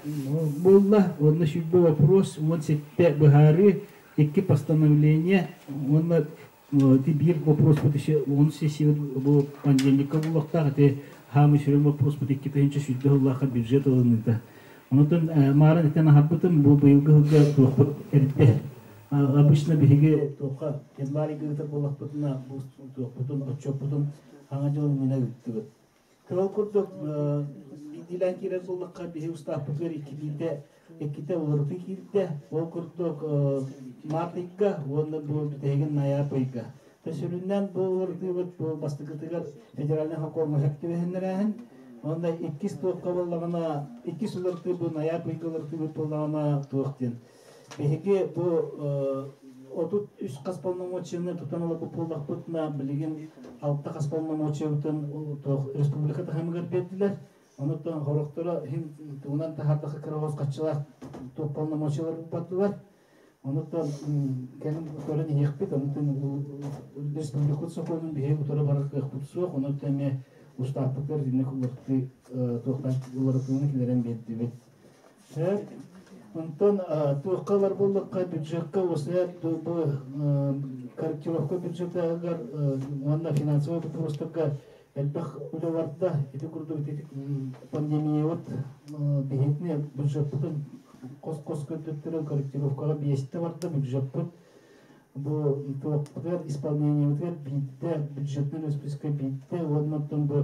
[SPEAKER 1] буолла, уонна 20 вопрос, 17 быһаарыы, икки постановление уонна ити биир вопроспут еще он сессия бу понедельникка булуохтаах ити хаамый сүрүн вопроспут 2020 сыллаахха бюджет ылыныыта. Онотон маарын этэн аһарбытым бу быйылгы сылга туохпут эрдэ. Обычно биһиги туохха январь ыытар буоллахпытына бу туохпутун отчуоппутун хаҥа дьыл иннинэ ыыттыбыт. Ол курдук биирдиилээн киирэр буоллахха биһи устаахпытыгар иккитиитэ иккитэ уларытыы киирдэ. Ол курдук март ыйга уонна бу бүтэһигин ноябрь ыйга. Сүрүннээн бу уларытыыбыт бу бастакытыгар федеральнай сокуоҥҥа сөп түбэһиннэрээһин. Уонна иккис туохха буоллаҕына, иккис уларытыы бу ноябрь ыйга уларытыыбыт буоллаҕына туох диэн. Биһиги бу 33 хас полномочияны тутан олорбут буоллахпытына, билигин алта хас полномочиябытын туох республика таһымыгар биэрдилэр. Онуттан хорохторо иһин тугунан таһаардахха кыра хаччылаах туох полномочиялар бардылар. Онуттан кэлин көрөн иһиэхпит, онуттан республикабыт сокуонун биһиги утары барар кыахпыт суох, онуттан эмиэ устааппытыгар итинник уларытыы туохтан уларытыыны киллэрэн биэрдибит. Онтон туохха ылар буоллахха бюджекка ОСР бу корректировка бюджетыгар уонна финансовай боппуруостарга элбэх үлэ барда. Ити курдук пандемиябыт биһиэтини бюджеппытын хос-хос көрдөттөрөн корректировкаҕа биэстэ барда бюджеппыт. Бу туохпутугар исполнениебытыгар биирдэ бюджетнай расписка биирдэ уонна оттон бу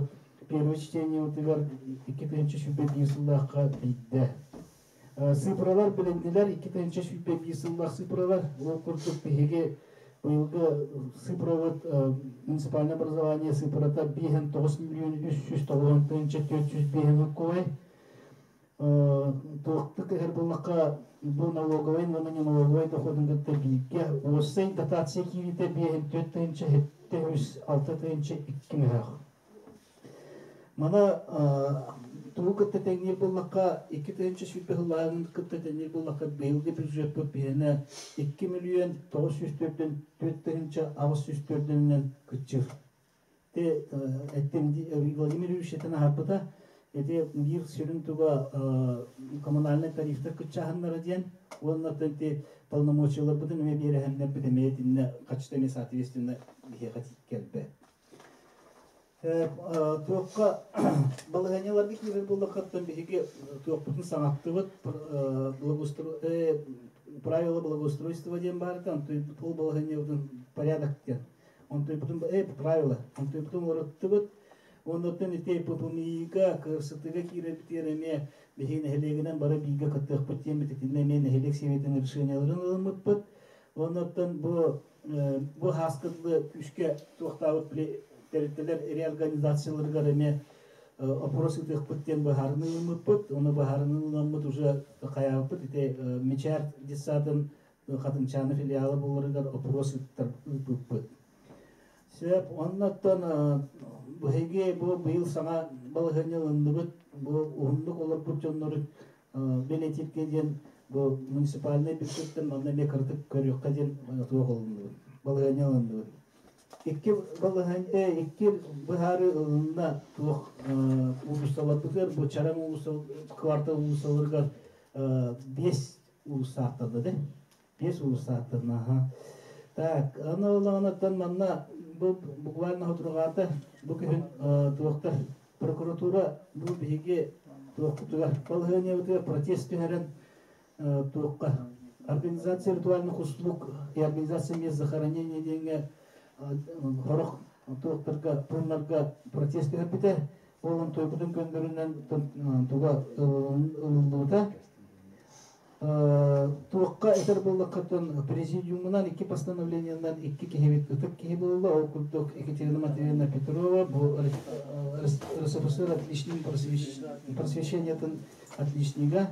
[SPEAKER 1] первое чтениебытыгар 2021 сыллаахха биирдэ. Цифралар билиннилэр, 2021 сыллаах цифралар. Ол курдук биһиги быйылгы цифрабыт муниципальное образование цифрата 5,9 миллион 390 тыһыынча 405 кубай. Туохтук эһэр буллахха бу налоговай уонна не налоговай доходун кытта бииргэ уоссай дотация киириитэ 5,4 тыһыынча 706 тыһыынча 2 мөһөөх. Маны тугу кытта тэҥниир буоллахха, 2020 сыллааҕын кытта тэҥниир буоллахха, быйылгы бюджеппыт биһиэнэ 2 миллион 904 тыһыынча 804-нэн кыччыыр. Те эттим Владимир Юрьевич этэн аһарбыта, ити биир сүрүн туга коммунальнай тарифтар кыччааһыннара диэн уонна ити полномочияларбытын эмиэ биэрэһэннэрбит эмиэ итиннэ хаччыта эмиэ соответственно биһиэхэ кэлбэт. Туохха балаһыанньаларга киирэр буоллаххыттан биһиги туохпутун саҥаттыбыт правила благоустройства диэн баарыта онтуйбут ол балаһыанньабытын порядок диэн онтуйбутун правила онтуйбутун уларыттыбыт оннуттан ити ППМИ-га КРСТ-га киирэрбитигэр эмиэ биһиги нэһилиэгинэн бары бииргэ кыттыахпыт диэн итиннэ эмиэ нэһилиэк сэбиэтин решенияларын ылыммыппыт оннуттан бу бу һааскылы күүскэ туохтаабыт били тэрилтэлэр реорганизацияларыгар эмиэ опрос ыытыахпыт диэн быһаарыныы ылыммыппыт. Ону быһаарыныы ыламмыт уже хайаабыппыт ити Мичээр детсадын Хатыҥчааны филиала буоларыгар опрос ыыппыппыт. Сөп, оннуттан биһиги бу быйыл саҥа балаһыанньа ылынныбыт. Бу уһуннук олорбут дьоннору бэлиэтииргэ диэн бу муниципальнай бюджеттан манна эмиэ кыратык көрүөххэ диэн туох ылынныбыт, балаһыанньа ылынныбыт. Икки балаһыанньа, икки быһаарыы ылынна туох уулуссаларбытыгар, бу Чараҥ уулусса, квартал уулуссаларыгар биэс уулусса ааттанна да? Биэс уулусса ааттанна, аха. Так, аны ылаҕынаттан манна бу буквально хотурҕаата бу күһүн туохтар прокуратура бу биһиги туохпутугар балаһыанньабытыгар протест түһэрэн туохха организация ритуальных услуг и организация мест захоронения диэҥҥэ сорох туохтарга пууннарга протест түһэрбитэ ол онтуйбутун көннөрүнэн туга ылыллыбыта. Туохха этэр буоллаххытын президиумунан икки постановлениенан икки киһибит ытык киһи буолла. Ол курдук Екатерина Матвеевна Петрова бу РСФСР отличник просвещениетын отличнига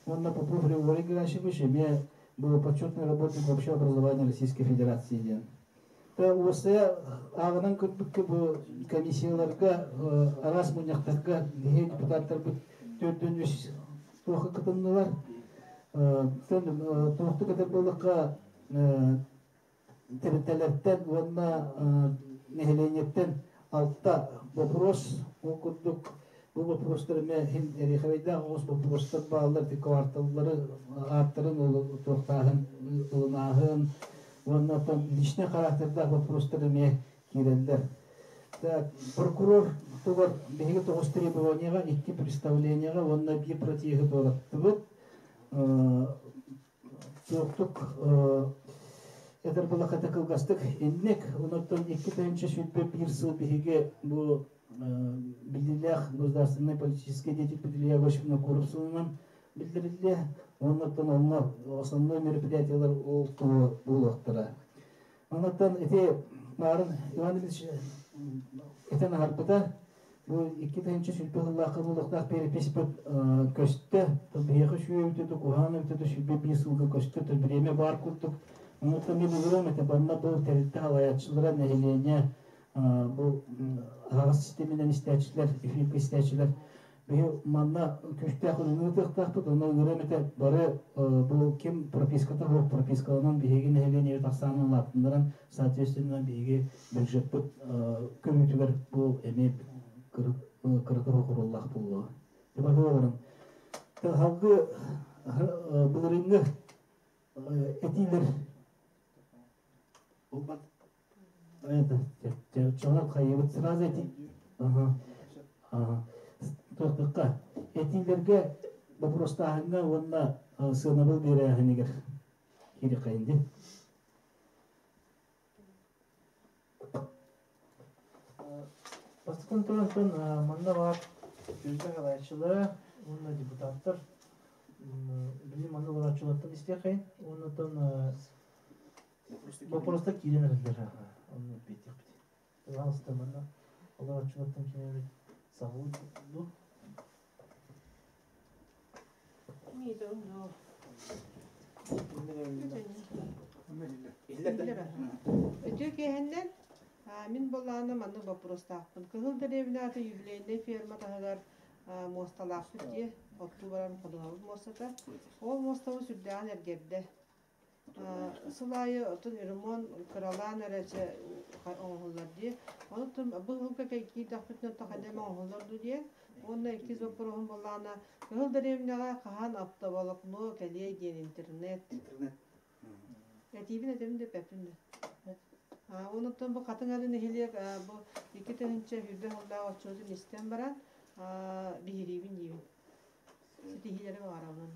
[SPEAKER 1] уонна Попов Григорий Герасимович эмиэ был почетный работник общего образования Российской Федерации диэн. УСЭ ааҕынан көрбүккэ бу комиссияларга араас мунньахтарга биһиги депутаттарбыт төрдүн үс туохха кытыннылар. Туохтук этэр буоллахха тэрилтэлэртэн уонна нэһилиэнньэттэн алта вопрос ол курдук бу вопростар эмиэ иһин эриэхэбэйдээх оҕус вопростар бааллар ити кварталлары ааттарын туохтааһын ылынааһын уонна оттон личный характердаах вопростар эмиэ киирэллэр. Так, прокурор тугар биһиги тоҕус требованияҕа, икки представлениеҕа уонна биир протеһы туораттыбыт. Туохтук этэр булахата кылгастык инник, онуттан 2021 сыл биһиги бу биллиилээх государственнай политическай деятель Илья Васильевна сылынан биллэриллиэ. Оннуттан онно основной мероприятиялар ол тула буолуохтара. Онуттан ити
[SPEAKER 4] Марын Иван Ильич этэн аһарбыта. Бу 2000 сыллаахха буолуохтаах переписпит көстө. Биһиэхэ үчүгэй үтү куһаҕан үтү 105 сылга көстө. Бириэмэ баар курдук. Онуттан мен ыгырам этэ банна бу тэрилтэ халаяччылара нэһилиэнньэ бу аһаҕас системинэн истээччилэр, эфиргэ истээччилэр биһи манна күүстээх үлэни ыытыахтаахпыт, онно ыҥырыам этэ бары бу ким прописката суох пропискаланан биһиги нэһилиэнньэбит ахсаанын улаатыннаран, соответственно биһиги бюджеппыт көрүүтүгэр бу эмиэ кырата суох оруоллаах буолуоҕа. Баһыларым, салгыы былырыыҥҥы этиилэр Булбат. Это, чоҕор хайыбыт сразу эти. Ага. Ага. Туохтукка этиилэргэ боппуруостааһыҥҥа уонна сыанабыл биэрээһинигэр киириэххэйин
[SPEAKER 2] Бастатан туран манна баар түөлбэ салайааччылара уонна депутаттар били манна олорооччулартан истиэххэйин уонна боппуруостар киирэн эрэллэр онно эппиэттиэхпит. Пожалуйста, манна олорооччулартан ким эбит саҕалыы дуу?
[SPEAKER 5] Үтүө киэһэннэн мин буоллаҕына маннык боппуруостаахпын. Кыһыл дэриэбинэ аты юбилейнай ферма таһыгар муосталаахпыт дии, оттуу баран ходуһабыт муостата. Ол муостабыт сүрдээҕин эргэрдэ. Сыл аайы оттон ремонт кыралаан эрэ чэ оҥоһуллар дии. Онон бу сылга киирдэхпитинэ хайдах эмэ оҥоһуллар дуу диэн. Уонна иккис боппуруоһум буоллаҕына, Кыһыл дэриэбинэҕэ хаһан оптоволокно кэлиэй диэн интернет. Этиибин этэбин да эппэппин да. Онуттан бу Хатыҥ Арыы нэһилиэк бу 2020 сыллаах отчуотун истэн баран биһириибин диибин. Ситиһиилэри баҕарабын.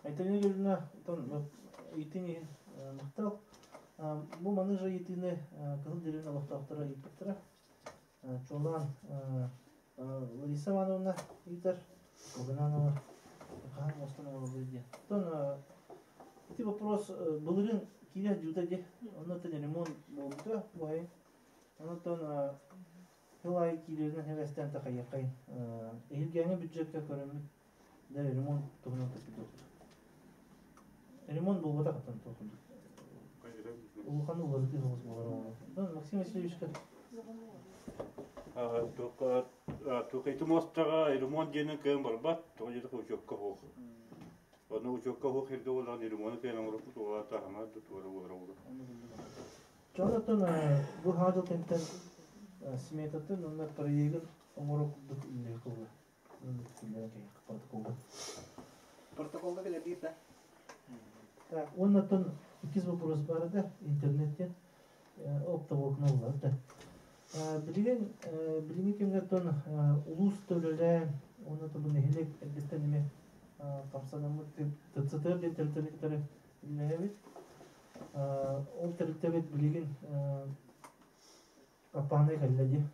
[SPEAKER 2] Айталина Юрьевна, оттон ыйытыыҥ иһин махтал. Бу маны же ыйытыыны Кыһыл Деревня олохтоохторо ыйыппыттара. Чуолаан Лариса Ивановна ыытар, Богданова хаһан оҥостон оҥороллор диэн. Оттон ити вопрос былырыын киирэ сылдьыбыта дии. Онно ремонт буолбута бу айын. Онтон сыл аайы киирэринэн хэвэстээн такайыаххайын. Эһилгээҥи бюджекка көрөммүт да ремонт туһунан кэпсэтиэхпит. Ремонт буолбатах оттон туох курдук. Улахан уларытыы соҕус буолар оҕо. Максим Васильевичка
[SPEAKER 6] Туох муостаҕа ремонт диэнин кыайан барбат, тоҕо диэтэххэ учуокка суох. Онно учуокка суох сиргэ буоллаҕына ремону кыайан оҥороппут, уолаата хаҥа да туора буолара буолар.
[SPEAKER 2] Дьон оттон бу хаадыл кэмтэн сметатын уонна проегын оҥоро курдук үллэһик буолла. Протоколга.
[SPEAKER 1] Протоколга кэлэрдиир да?
[SPEAKER 2] Так, уонна оттон иккис вопрос баар да, интернеттен оптоволокно булар да. Билигин билиҥҥи кэмҥэ оттон улуус төлөлөөн уонна бу нэһилиэк эрдэттэн эмиэ хамсанаммыт ТЦТР диэн тэрилтэни кытары үлэлэһэбит. Ол тэрилтэбит билигин Аппааны кэллэ дии.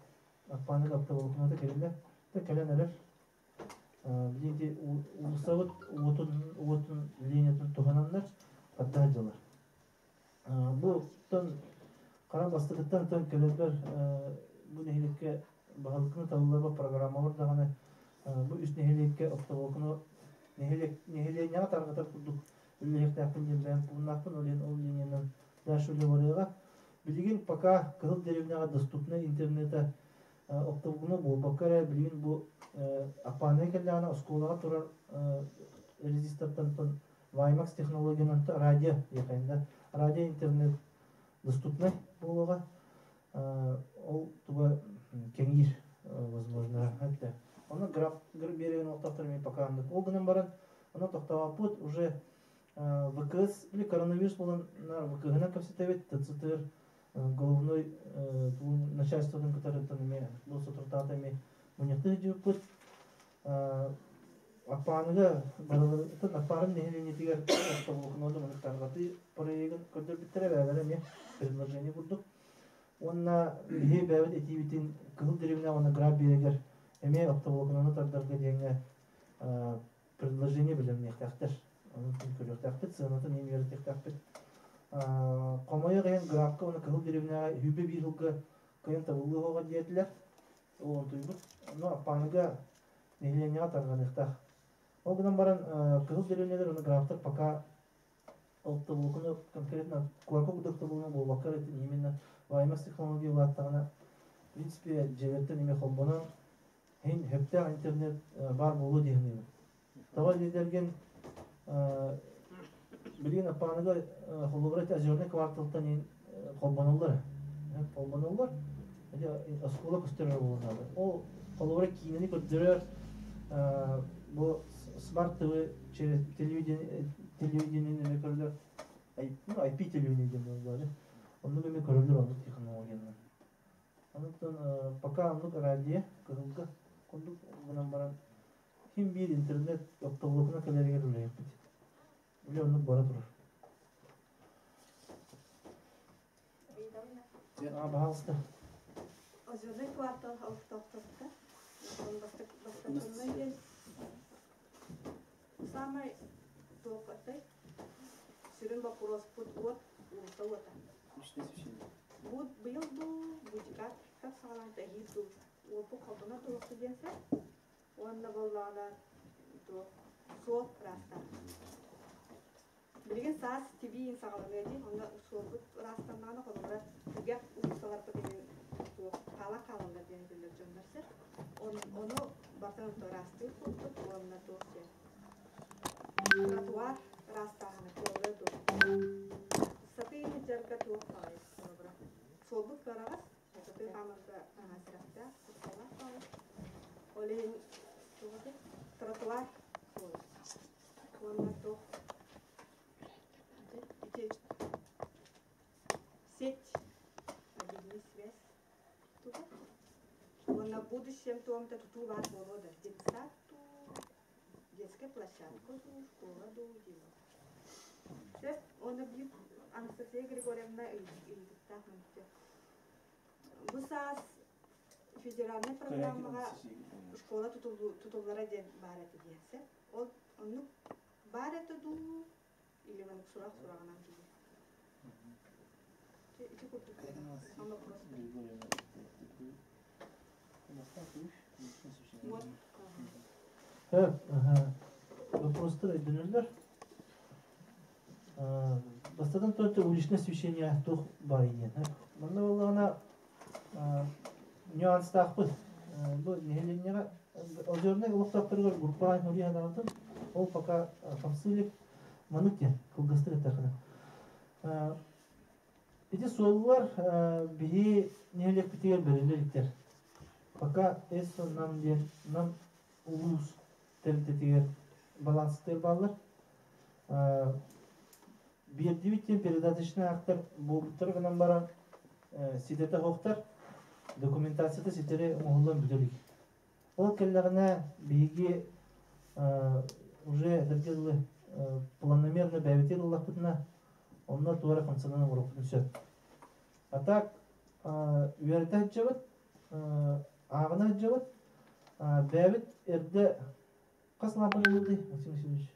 [SPEAKER 2] Аппааны оптоволокнота кэллэ. Да кэлэн эрэр. Билиги уулуссабыт уотун уотун линиятын туһананнар тарда сылдьаллар. Бу тон хара бастакыттан тон кэлэрбэр бу нэһилиэккэ баһылыкны талылларба программалар даҕаны бу үс нэһилиэккэ оптоволокно нэһилиэк нэһилиэнньэҕэ тарҕатар курдук үлэлиэхтээхпин диэн бэйэм пууннаахпын ол иһин ол линиянан дальше үлэ барыаҕа. Билигин пока Кыһыл Дэриэбинэҕэ доступнай интернета оптоволокно буолбакка эрэ билигин бу Аппааныга кэллэҕинэ оскуолаҕа турар резистортан WiMAX технологиянан радио диэххэ да радио интернет доступнай буолуоҕа. Ол туга кэҥиир возможно это. Ону граф биэрэн олохтоохтор эмиэ пока оннук. Ол гынан баран ону тохтообоппут уже ВКС или коронавирус буолан ВКС-нан кэпсэтэбит ТЦТР головной начальствотын кытары эмиэ бу соторутааҕыта эмиэ мунньахтыы сылдьыбыппыт. Аппааныга барыларыттан Аппаарын нэһилиэнньэтигэр оптоволокнону маннык тарҕатыы проегын көрдөрбүттэрэ бэйэлэрэ эмиэ предложение курдук. Уонна биһи бэйэбит этиибитин Кыһыл Дэриэбинэ уонна Граф биэрэгэр эмиэ оптоволоконаны тардарга диэҥҥэ предложение бэлэмниэхтээхтэр. Ону көрүөхтээхпит, сыанатын иһин үөрэтиэхтээхпит. Хомойуох иһин Графка уонна Кыһыл Дэриэбинэҕэ 21 сылга кыайан табыллыа диэтилэр. Ол онтуйбут. Ону Аппааныга нэһилиэнньэҕэ тарҕаныахтаах. Ол гынан баран Кыһыл Дэриэбинэлэр уонна Графтар пока оптоволокону конкретно куоракка курдук оптоволокону буолбакка эрэ именно WiMAX технология улааттаҕына, в принципе, дьиэлэртэн эмиэ холбонон иһин сөптөөх интернет баар буолуо дии саныыбын. Тоҕо диэтэргин билигин Аппааныга холобура ити Озерный кварталтан иһин холбоноллор. Холбоноллор. Ити оскуола көстөр буолуон Ол холобура киинэни көрдөрөр бу смарт ТВ через телевидение телевидениени эмэ көрөлөр ну IP телевидение диэн буолла оннук эмэ көрөлөр оннук технологиянан онуттан пока оннук радио кыһылга курдук гынан баран ким биир интернет оптоволокно кэлэригэр үлэһиппит үлэ оннук бара турар. А, пожалуйста.
[SPEAKER 7] Озерный квартал олохтоохторго бастакыннай самай туохатай сүрүн боппуруоспут уот уулусса уота. Бу быйыл дуу, бутикаттан саҕалаан эһиил дуу уоппут холбонор туруохта диэн сөп. Уонна буоллаҕына туох суол ыраастаах. Билигин саас тибиин саҕаланыа дии, онно суолбут ыраастаннаҕына холобура түгэх уулуссаларбыт иһин туох хаалан хаалаллар диэн этэллэр дьоннор сир. Ону бартан ыраастыыр курдук уонна туох диэн тротуар ыраастааһына кыаллыа дуо? Сатыы сылдьарга туох баҕайы холобура суолбут кыараҕас, сатыы хаамарга наһаа сэрэхтээх, кутталлаах баҕайы. Ол иһин туох этэй? Тротуар суола. Уонна туох ити сеть мобильный связь туга уонна в будущем туомта тутуу баар буолуо да детсад дуу, детская площадка дуу, школа дуу диэн. Сөп, уонна биир Анастасия Григорьевна ыйытыктаах мүнтү. Бу саас федеральнай программаҕа школа тутуллара диэн баар этэ диэн сөп. Ол оннук баар этэ дуу или маннык сурах сураҕынан дуу? Ити курдук ама просто. Вот.
[SPEAKER 2] Evet, вопростар өйдөнөллөр. Бастатан туран уличное освещение туох баар диэн. Манна буоллаҕына нюанстаахпыт. Бу нэһилиэнньэҕэ Озернай олохтоохторугар группаҕа хөрүйэ санаабытым. Ол пока хамсыы илик. Маннык диэн кылгастык эттэххинэ. Ити суоллар биһи нэһилиэкпитигэр бэриллэ иликтэр. Пока СО Нам диэн Нам улуус тэрилтэтигэр баланстыыр бааллар. Биэрдибит диэн передаточный актар буолбуттара гынан баран ситэтэ суохтар, документацията ситэри оҥоһуллан бүтэ илик. Ол кэллэҕинэ биһиги уже этэргэ дылы планомерно бэйэбитигэр ыллахпытына онно туора хамсанан оҥоруохпутун сөп. А так үөрэтэ сылдьабыт, ааҕына сылдьабыт. Бэйэбит эрдэ хас лампаны ыллый, Максим Васильевич?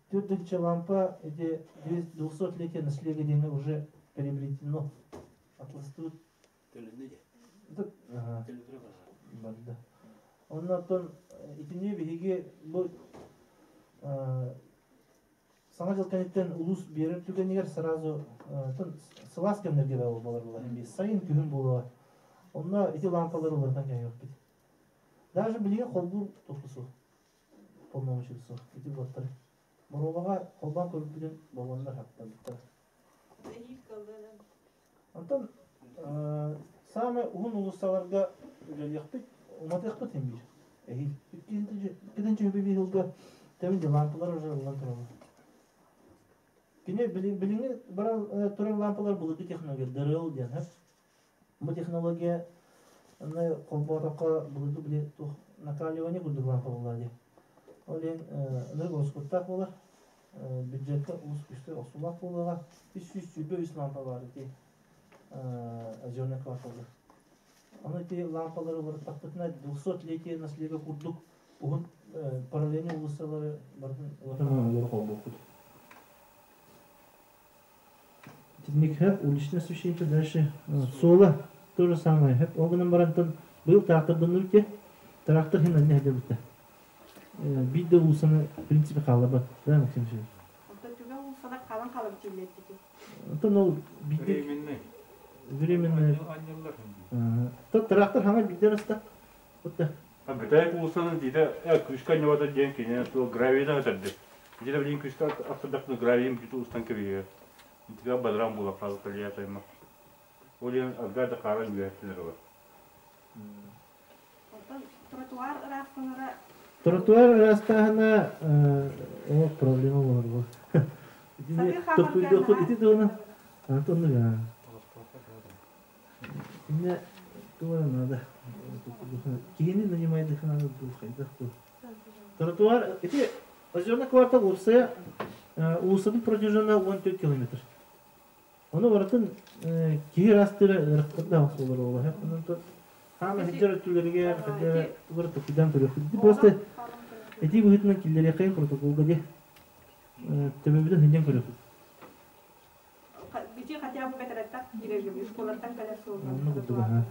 [SPEAKER 2] Төрдүнчэ лампа эти 200-летие наследия диэни уже приобретено. Атластыбыт.
[SPEAKER 1] Төлөннө дии.
[SPEAKER 2] Барда. Онно оттон итини биһиги бу Саҥа дьыл кэнниттэн улуус биэрэр түгэнигэр сразу сылаас кэмнэргэ буолар буолар сайын күһүн буолуо. Онно ити лампалары уларытан кэһиэхпит. Даже билигин холбуур тохту суох. Полномочий суох. Ити буоттар. Боруобаҕа холбоон көрбүтүн болуоннар хаттарбыттар. Онтон саамай уһун уулуссаларга үлэлиэхпит, уматыахпыт иһин биир. Эһиил. Иккитинчи биир сылга тэбин лампалар уже ыллан тураллар. Кини билиҥҥи баран турар лампалар былыргы технология, ДРЛ диэн, Бу технология аны холбоотоххо былыргы били туох накаливание курдук лампа буолла дии. Ол иһин ынырык ороскуоттаах буолар. Бюджетка олус күүстээх охсуулаах буолуоҕа. 323 лампа баар ити. Озерный кварталга. Аны ити лампалары уларыттахпытына 200-летие наследие курдук уһун параллельный уулуссалары барытын олору холбуохпут. Итинник хэп уличное освещение дальше суола то же самое хэп ол гынан барантан быйыл тракторданыр те трактор хин анне хадебитте биир да уулуссаны в принципе хаалларбат да Максим Васильевич
[SPEAKER 7] Онтон түгэн уулуссалар хаалан хаалан тииллэрдики.
[SPEAKER 2] Онтон ол биирдик
[SPEAKER 3] Временный.
[SPEAKER 2] временный трактор хаҥа биирдэ раста Отта
[SPEAKER 6] Бүтэйик уулуссаны диитэ күүскэ анньыбата диэн кини туох гравийынан өтөрдү. Итинэ билигин күүскэ астырдахпына гравийым бүтү устан кэбиһиэ. Итигэ бадаран буола хаалар кэлиэ тайма. Ол иһин арга да хаалан үөһэттэн ылар.
[SPEAKER 7] Онтон тротуар ыраахтанара
[SPEAKER 2] Тротуар ыраастааһына ол проблема болар бу. Итини
[SPEAKER 7] сатыы хаамар
[SPEAKER 2] токуйдуохпут ити туһунан Антон Инне туора надо. Киһини нанимайдыха надо дуу хайдах дуу. Тротуар ити Озерный квартал уопсайа уулуссатын протяжена 14 километр. Ону барытын киһи ыраастыыра ыарахаттардаах суоллар буолла. Онон хаама сылдьар өттүлэригэр хотя тугар токуйдаан көрүөхпүт. Просто этии быһыытынан киллэриэххэйин протоколга дии. Төбөбүтүн сынньан көрүөхпүт.
[SPEAKER 7] Бити хотя бы кэтэреттах киирэргэ школаттан кэлэр
[SPEAKER 2] Онно
[SPEAKER 7] суолунан
[SPEAKER 2] курдук аха.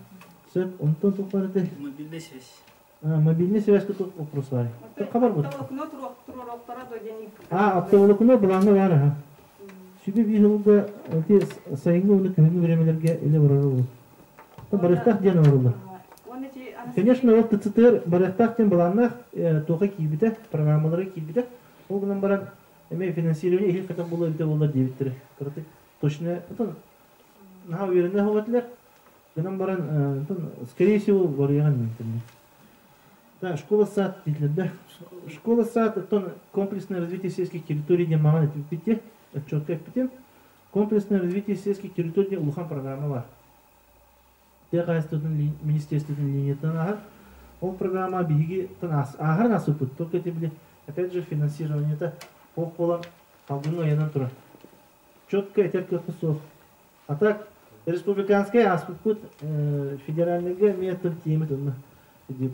[SPEAKER 2] Сөп, онтон туох этэй?
[SPEAKER 1] Мобильная связь.
[SPEAKER 2] Мобильный связь тут вопрос бар. Хабар бут.
[SPEAKER 7] Оптоволокно туруоруохтара до диэн
[SPEAKER 2] А, оптоволокно былааҥҥа баар аха. Сүбэ биир сылга ити сайыҥҥы уонна күһүҥҥү бириэмэлэргэ илэ барар ол. Барыахтаах диэн оҥоруллар. Конечно, ол ТЦТР барыахтаах диэн былааннаах туоха киирбитэ, программалара киирбитэ. Ол гынан баран эмиэ финансирование иһин хатан буолуо эбитэ буоллар диэбиттэрэ. Кыратык точно наһаа увереннай оһох этилэр. Гынан баран, скорее всего, барыаҕын мин Да, школа-сад дииллэр да. Школа-сад, оттон комплексное развитие сельских территорий диэн маҕан этиппите, отчетка эппитим. Комплексное развитие сельских территорий диэн улахан программа бар. Тыа хаһаайыстыбатын министерствотын линиятынан ааһар. Ол программа биһиги ааһарын аасыппыт. Только это били, опять же, финансированиета ох буолан салгыҥҥа ыйанан турар. Четко этэр кыахпыт суох. А так, республиканскай ааспыппыт федеральныйга эмиэ тыл тиэмит онно.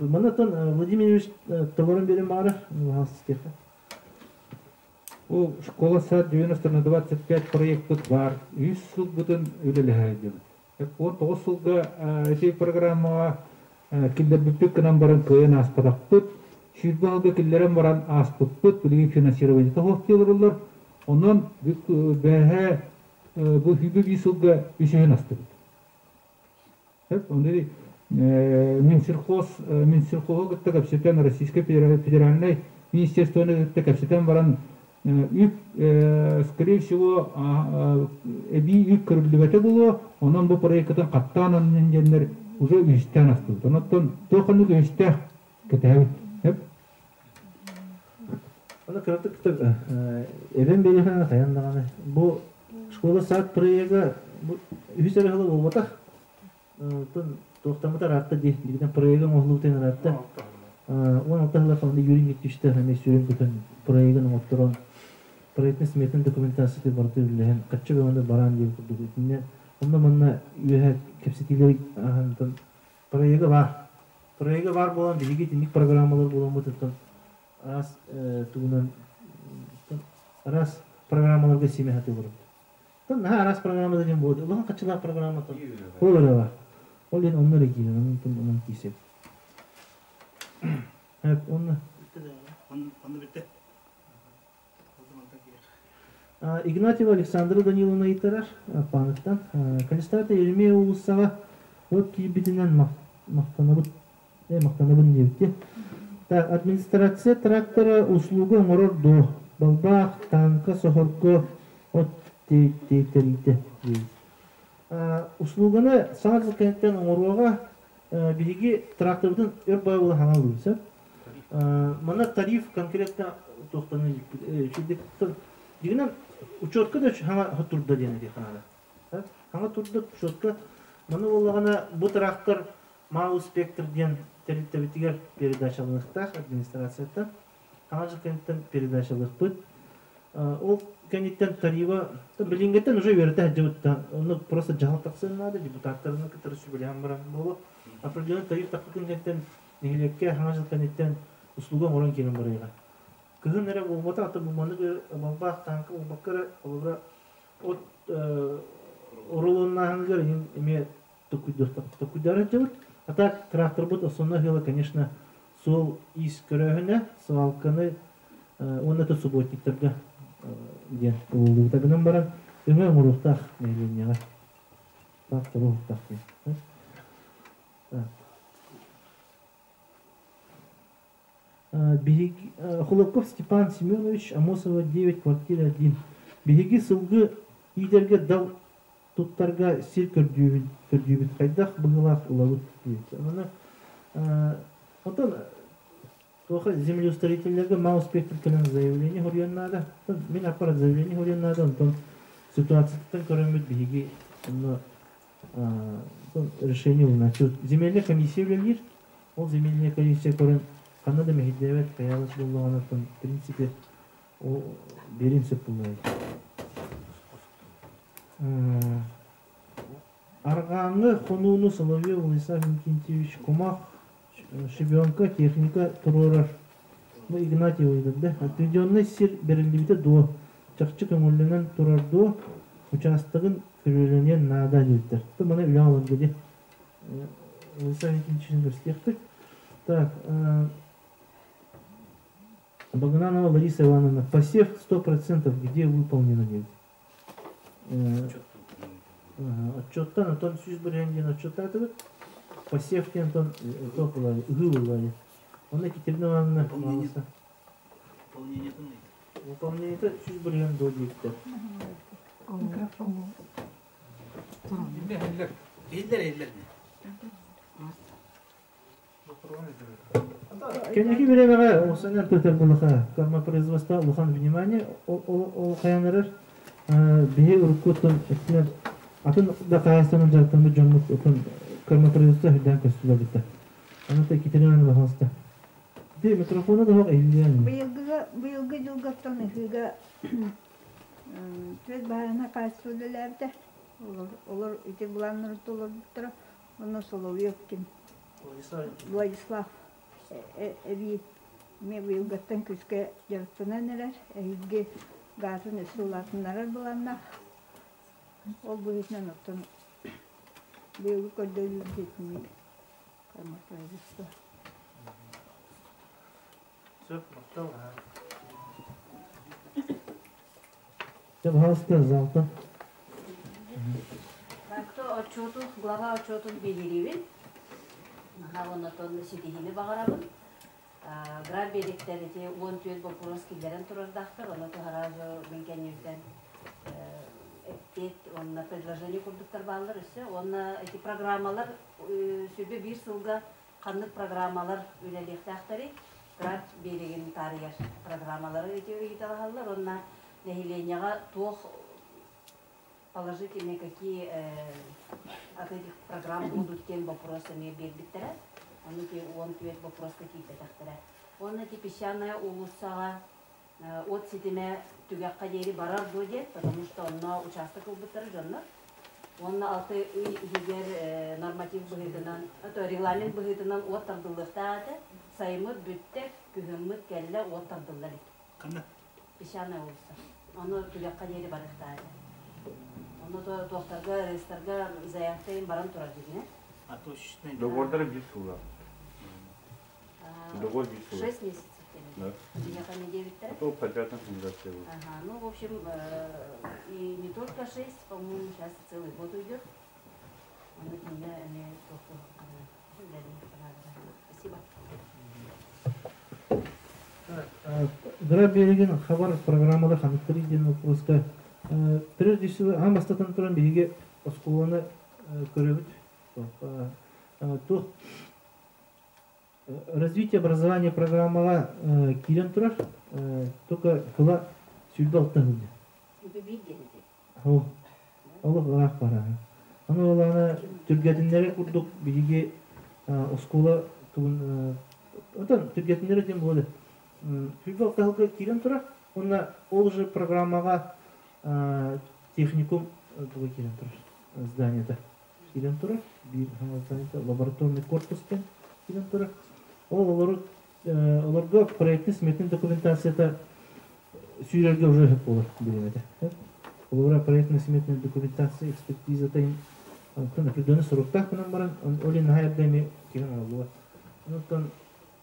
[SPEAKER 2] Манна Владимир Ильич толорон биэрэн баара, хаалсыстыахха.
[SPEAKER 3] Ол школа-сад 90 на 25 проекпыт баар. Үс сылбытын үлэлэһэ сылдьабыт. 19 сылга ити программаҕа киллэрбиппит гынан баран кыайан ааспатахпыт. 20 сылга киллэрэн баран ааспыппыт. Билигин финансированиета суох диэн Онон бэһэ бу сүүрбэ биир сылга үсүһүн астыбыт. Оны Минсельхоз Минсельхозу кытта кэпсэтэн Российскай федеральнай министерствоны кытта кэпсэтэн баран үп скорее всего эбии үп көрүллүбэтэ буолуо, онон бу проеккытын хаттаан анньан диэннэр уже үһүстээн астыбыт. Онон туох ханнык үһүстээх кэтэһэбит.
[SPEAKER 2] Аны кыратык эбэн биэриэхэ хайан даҕаны бу школа сад проега бу үһүс эрэ сыла буолбатах. Оттон туохтаммыта ыраатта дии. Билигин проега оҥоһуллубутун ыраатта. 16 сыла ханна Юрий Никитичтэ эмиэ сүрүн көтөн проегын оҥотторон проектный сметын документацияты барыта үллэһэн хаччы бөҕөнү бараан диэн курдук итиннэ онно манна үөһэ кэпсэтиилэр аһантан проега баар. Проега баар буолан биһиги итинник программалар буоламмытыттан араас тугунан араас программаларга симэ сатыыбыт. Наһаа араас программа диэн буолуо. Улахан хаччылаах программа ол эрэ бар. Ол иһин онно эрэ киирэн, онтон онон киирсэбит. Онно
[SPEAKER 1] Онно бүттэ.
[SPEAKER 2] Игнатьева Александра Даниловна ыйытарар Паныттан. Калистата Еремеева уулуссаҕа от киирбитинэн махтанабыт махтанабын диэбитти. Так, администрация трактора услуга оҥорор дуо? Балбаах, танка, сохорго от тиэйтэрийдэ диэбит. Услуганы саҥа дьыл кэнниттэн оҥоруоҕа биһиги тракторбытын өр баҕа хаҥалыыбыт сөп. Манна тариф конкретно туохтан иликпит. Дигинэн учетка да хаҥа турда диэн этиэххэ наада. Хаҥа турда учетка. Маны буоллаҕына бу трактор Мау Спектр диэн тэрилтэбитигэр передачалыахтаах администрацияттан. Хаҥа дьыл кэнниттэн передачалыахпыт. Ол кэнниттэн тарифа билиҥҥиттэн уже үөрэтэ сылдьыбыт. Онно просто дьаһал тахсыан наада, депутаттарына кытары сүбэлэһэн баран буолуо. Определенный тариф тахпытын кэнниттэн нэһилиэккэ хаҥас жыл кэнниттэн услуга оҥорон киирэн барыаҕа. Кыһын эрэ буолбатах, аты бу маннык балбаах тааҥка буолбакка эрэ, холобура, от урулуннааһыныгар эмиэ токуйдара сылдьабыт. А так тракторбыт основной ыала, конечно, суол иис көрөөһүнэ, свалканы уонна то субботниктарга диэн булуллубута гынан баран өҥө оҥоруохтаах нэһилиэнньэҕэ. Так, туруохтаах диэн. Так. Биһиги Холоков Степан Семенович, Амосова 9, квартира 1. Биһиги сылгы иитэргэ дал туттарга сир көрдүүбүт, көрдүүбүт хайдах быһыылаах ылабыт диэбит. Онон онтон туоха землеустроителлэргэ мал спектр кэлэн заявление хоруйан наада. Мин аппарат заявление хоруйан наада, онтон ситуацияттан көрөммүт биһиги онно решение ылынааччыбыт. Земельная комиссия үлэлиир. Ол земельная комиссия көрөн ханна да мэһэйдээбэт хайаабат буоллаҕына, оттон в принципе ол биэриэн сөп буоллаҕа. Арҕааҥҥы хонууну Соловьев Владислав Инкентьевич кумах, щебенка, техника туруорар. Бу Игнатьева ыйдар да. Отведенный сир бэриллибитэ дуо? Чахчы көҥүллэнэн турар дуо? Учаастагын көрүлэниэн наада диэбиттэр. То маны үлэҕэ ыларга дии. Владислав Инкентьевичтин көрсүөхпүт. Так, Богданова Лариса Ивановна, посев 100% где выполнено диэбит. Отчеттан отон 100% диэн отчеттаатыбыт. Посев диэн отон туох буолаайы, ыһыы буолаайы. Онно Екатерина Ивановна пожалуйста. Выполнение 100% до диэбиттэр.
[SPEAKER 8] Микрофон.
[SPEAKER 1] Иһиллэр, иһиллэр.
[SPEAKER 2] Кэнники бириэмэҕэ осанан тутар булаха кормопроизводство улахан внимание ол хайанарар биһи уруккуттан өттүнэн атын да хаһаайыстыбанан дьарыктаммыт дьоммут отон кормопроизводство үрдээн көстүлэр битта. Аны та Екатерина пожалуйста. Ди микрофона да жоқ иһиллиэн.
[SPEAKER 8] Быйылгыга быйылгы дьылгаттан ыһыыга түөрт баһаарына хаачыстыба үлэлээбитэ. Олор, олор ити былааннары толорбуттара. Онно Соловьев ким? Владислав эбии эмиэ быйылгаттан күүскэ дьарыктанан эрэр. Эһиилги гаатын өссө улаатыннарар былааннаах. Ол быһыытынан оттон быйылгы көрдөрүүбүт итинник кормопроизводство.
[SPEAKER 2] Сөп, махтал. Дьэ, пожалуйста, залтан.
[SPEAKER 9] Так, отчету, глава отчетун биһириибин. Наһаа оннотон ситиһиини баҕарабын. Граб биэриктэр ити 14 боппуруос киллэрэн турардаахтар, ону сразу мин кэннибиттэн эппиэт уонна предложение курдуктар бааллар өссө. Уонна эти программалар сүбэ биир сылга ханнык программалар үлэлиэхтээхтэрий, грант биэригин таарыйар программалары ити ыйыталаһаллар уонна нэһилиэнньэҕэ туох положительные какие от этих программ будут диэн вопрос эмиэ биэрбиттэрэ. Ону ити 14 вопроска киирбэтэхтэрэ. Уонна ити песчаная уулуссаҕа от ситимэ түгэххэ диэри барар дуо диэн, потому что онно учаастак ылбыттара дьоннор. Уонна алта ый иһигэр норматив быһыытынан, регламент быһыытынан уот тардыллыахтаах этэ. Сайыммыт бүттэ, күһүммүт кэллэ, уот тардылла илик.
[SPEAKER 1] Ханна?
[SPEAKER 9] Песчаная улица. Ону түгэххэ диэри барыахтаах этэ. Ону то туохтарга, рейстарга заявка баран турар дигинэ.
[SPEAKER 1] А точно.
[SPEAKER 6] Договордары биир сылга. Договор биир сылга.
[SPEAKER 9] 6 месяцев.
[SPEAKER 6] Да.
[SPEAKER 9] Биһиэхэ не диэбиттэрэ.
[SPEAKER 6] А то подряд организация будет.
[SPEAKER 9] Ага, ну, в общем, и не только 6, по-моему, сейчас целый год уйдет. Ону кинигэ эмиэ Спасибо.
[SPEAKER 2] Гра береген хабар программалар ханныктары диэн вопроска прежде всего аан бастатан туран биһиги оскуоланы көрөбүт. Туох развитие образования программаҕа киирэн турар, только кыла 26 сылдьар. Олох ыраах бара. Аны олаана түргэтиннэри курдук биһиги оскуола тугун отон түргэтиннэри диэн буолар. 26 сылга киирэн турар. Уонна ол же программаҕа Техникум туга киирэн турар зданиета киирэн турар. Биир зданиета лабораторный корпус диэн киирэн турар. Ол олору олорго проектный сметный документацията сүүрэргэ уже сөп буолар бириэмэтэ. Олора проектный сметный документация экспертизата онтон определенный соруктаах гынан баран ол иһин наһаа эрдэ эмиэ киһи оҥоһуллубат. Онтон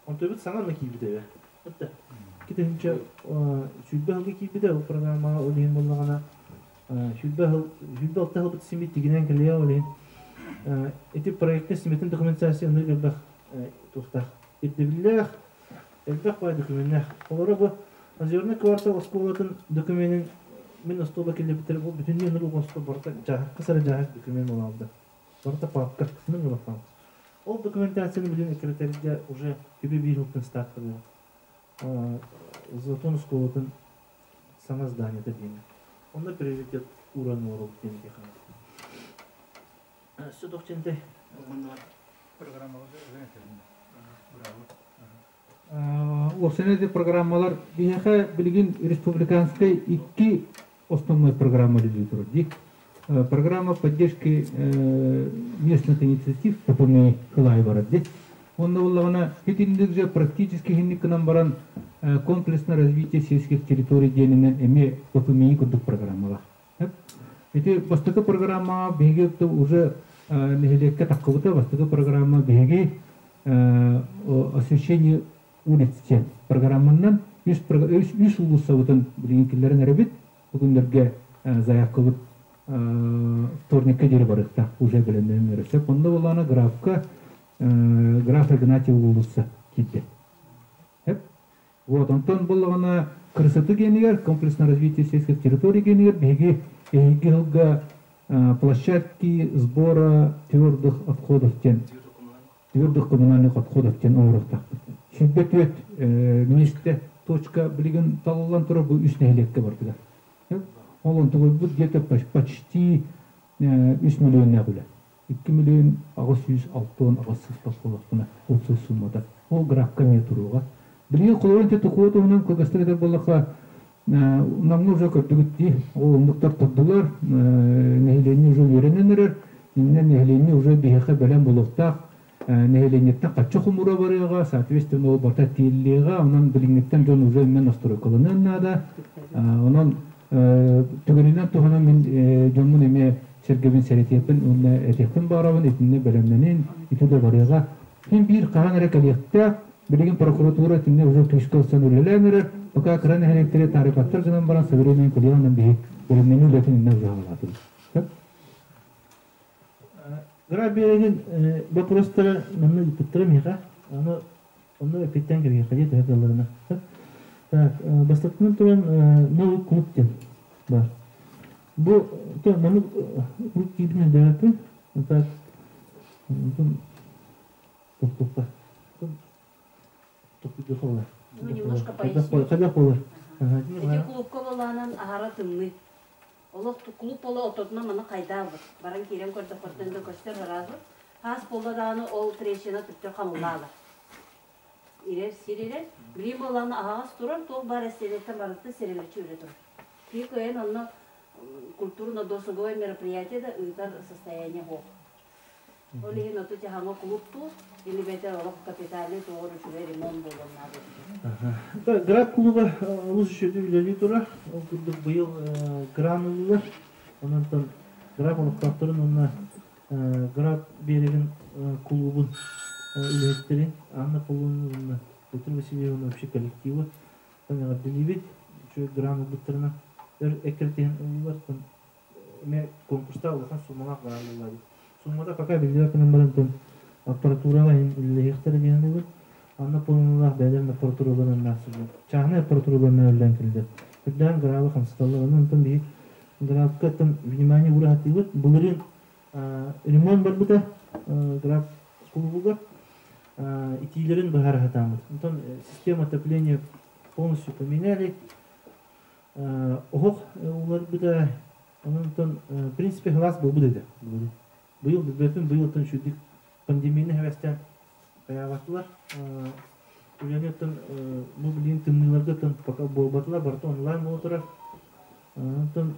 [SPEAKER 2] онтубут саҥа онно киирбитэ эбэ. Отта 2020 сылга киирбитэ ол программаҕа ол иһин буоллаҕына 26 сылбыт симит тигинэн кэлиэ ол иһин ити проектный сметин документация ынырык элбэх туохтаах ирдэбиллээх элбэх баай докуменнаах. Олоро бу Озерный квартал оскуолатын докуменин мин остуолга киллэрбиттэрэ бу бүтүннүү ынырык оҥостор барыта дьааһыкка сара дьааһык документ буолалда. Барыта папка, мин улахан. Ол документацияны билин эккирэтэргэ уже үбү биир сылтан старт Золотон оскуолатын саҥа зданиета диэн. Онно приоритет ууран оҥоробут диэн этиэххэ. Өссө тохченте
[SPEAKER 3] Уопсайынан программалар биһиэхэ билигин республиканскай икки основной программа үлэлии турар дии. Программа поддержки местных инициатив ППМИ кылаайы барар дии. Онно буоллаҕына итинник же практически иһинник гынан баран комплексное развитие сельских территорий диэнинэн эмиэ ППМИ курдук программалаах. Ити бастакы программаҕа биһиги уже нэһилиэккэ таххыбыта бастакы программа биһиги освещение улиц диэн программанан үс, үс уулуссабытын билигин киллэрэн эрэбит. Бу күннэргэ заявкабыт вторникка диэри барыахтаах уже бэлэмнэнэн эрэ сөп. Онно буоллаҕына графка граф Игнатьев уулусса киирдэ. Вот, онтон буоллаҕына красоты генигэр, комплексное развитие сельских территорий генигэр биһиги эһиги сылга площадки сбора твердых отходов диэн твердых коммунальных отходов диэн оҥоруохтаахпыт. 24 миэстэ точка билигин талыллан турар бу үс нэһилиэккэ бардыга. Ол онтугуйбут где-то почти 3 миллионнаах үлэ. 2 миллион 868 сыспат буоллахпына, ол сыл суммата. Ол графка эмиэ туруоҕа. Билигин холобур ити токуо туһунан кылгастык этэр буоллахха, Намҥа уже көрдүгүт дии, ол оннуктар турдулар, нэһилиэнньэ уже үөрэнэн эрэр, иннэ нэһилиэнньэ уже биһиэхэ бэлэм буолуохтаах, нэһилиэнньэттэн хаччы хомуура барыаҕа, соответственно ол барыта тиэллиэҕэ, онон билиҥҥиттэн дьон уже иннэ настройкаланыан наада. Онон түгэнинэн туһанан мин дьоммун эмиэ сэргэбин сэрэтиэхпин уонна этиэхпин баҕарабын, итиннэ бэлэмнэнин, ити да барыаҕа. Син биир хаһан эрэ кэлиэхтээх, билигин прокуратура итиннэ уже күүскэ ылсан үлэлээн эрэр, пока кыра нэһилиэктэри таарыйбаттар гынан баран со временем кэлиэҕинэн биһи бэлэмнэнии үлэтин иннэ уже саҕалаатыбыт.
[SPEAKER 2] Гра биэрэгин боппуруостара манна ыыппыттара миэхэ. Аны онно эппиттэн кэбиһиэххэ дии төһө кыалларына. Так, бастакынан туран новый клуб диэн баар. Бу маннык клуб киирбитин өйдөөбөппүн. Так,
[SPEAKER 9] Ну, немножко поясню. Эти клубка болаанан аһара тымныы. Олох клуб боло ототуна маны хайдаабыт. Баран киирэн көрдөххөттөн да көстөр сразу. Хаас болла даҕаны ол трещина түптөр хамыллаалар. Ирэр сир ирэр. Билим болааны аһаҕас турар, туох баар эстиэлэттэн барыта сирилэччи үлэ турар. Киһи кыайан онно культурно-досуговое мероприятие да ыытар состояние суох. Ол иһин оту дьаһаҥа кулууптуур, или бэтэр олох капитальный туоҕар үчүгэй ремонт буолуон наада
[SPEAKER 2] эбит. Град клуба олус үчүгэй үлэлии турар. Ол курдук быйыл гран ыллылар. Онон Град олохтоохторун уонна Град биэрэгин кулуубун үлэһиттэрин Анна Полуновна уонна Петр Васильевна вообще коллективы эҕэрдэлиибит. Үчүгэй гран ылбыттарынан өр эккирэтиһэн ыллылар. Эмиэ конкурста улахан суумалаах баар буолла дии. Суумата пока биллибэт гынан баран тон аппаратураҕа үлэлэһиэхтэрэ диэн саныыбын. Анна Полуновалаах бэйэлэрин аппаратураларын наасыллар. Чааһынай аппаратураларын үлэлээн кэллилэр. Үрдээн грабы хамсаталлар. Онон онтон биһи грабка оттон внимание уура сатыыбыт. Былырыын ремонт барбыта граб кулубугар итиилэрин быһаара сатааммыт. Онтон система отопления полностью поменяли. Оһох уларбыта, онон в принципе сылаас буолбут этэ. Быйыл билбэппин, быйыл оттон үчүгдүк пандемияны хэвэстээн хайаабатылар. Үлэни оттон бу билигин тымныыларга оттон пока буолбатылар, барыта онлайн буола турар. Онтон,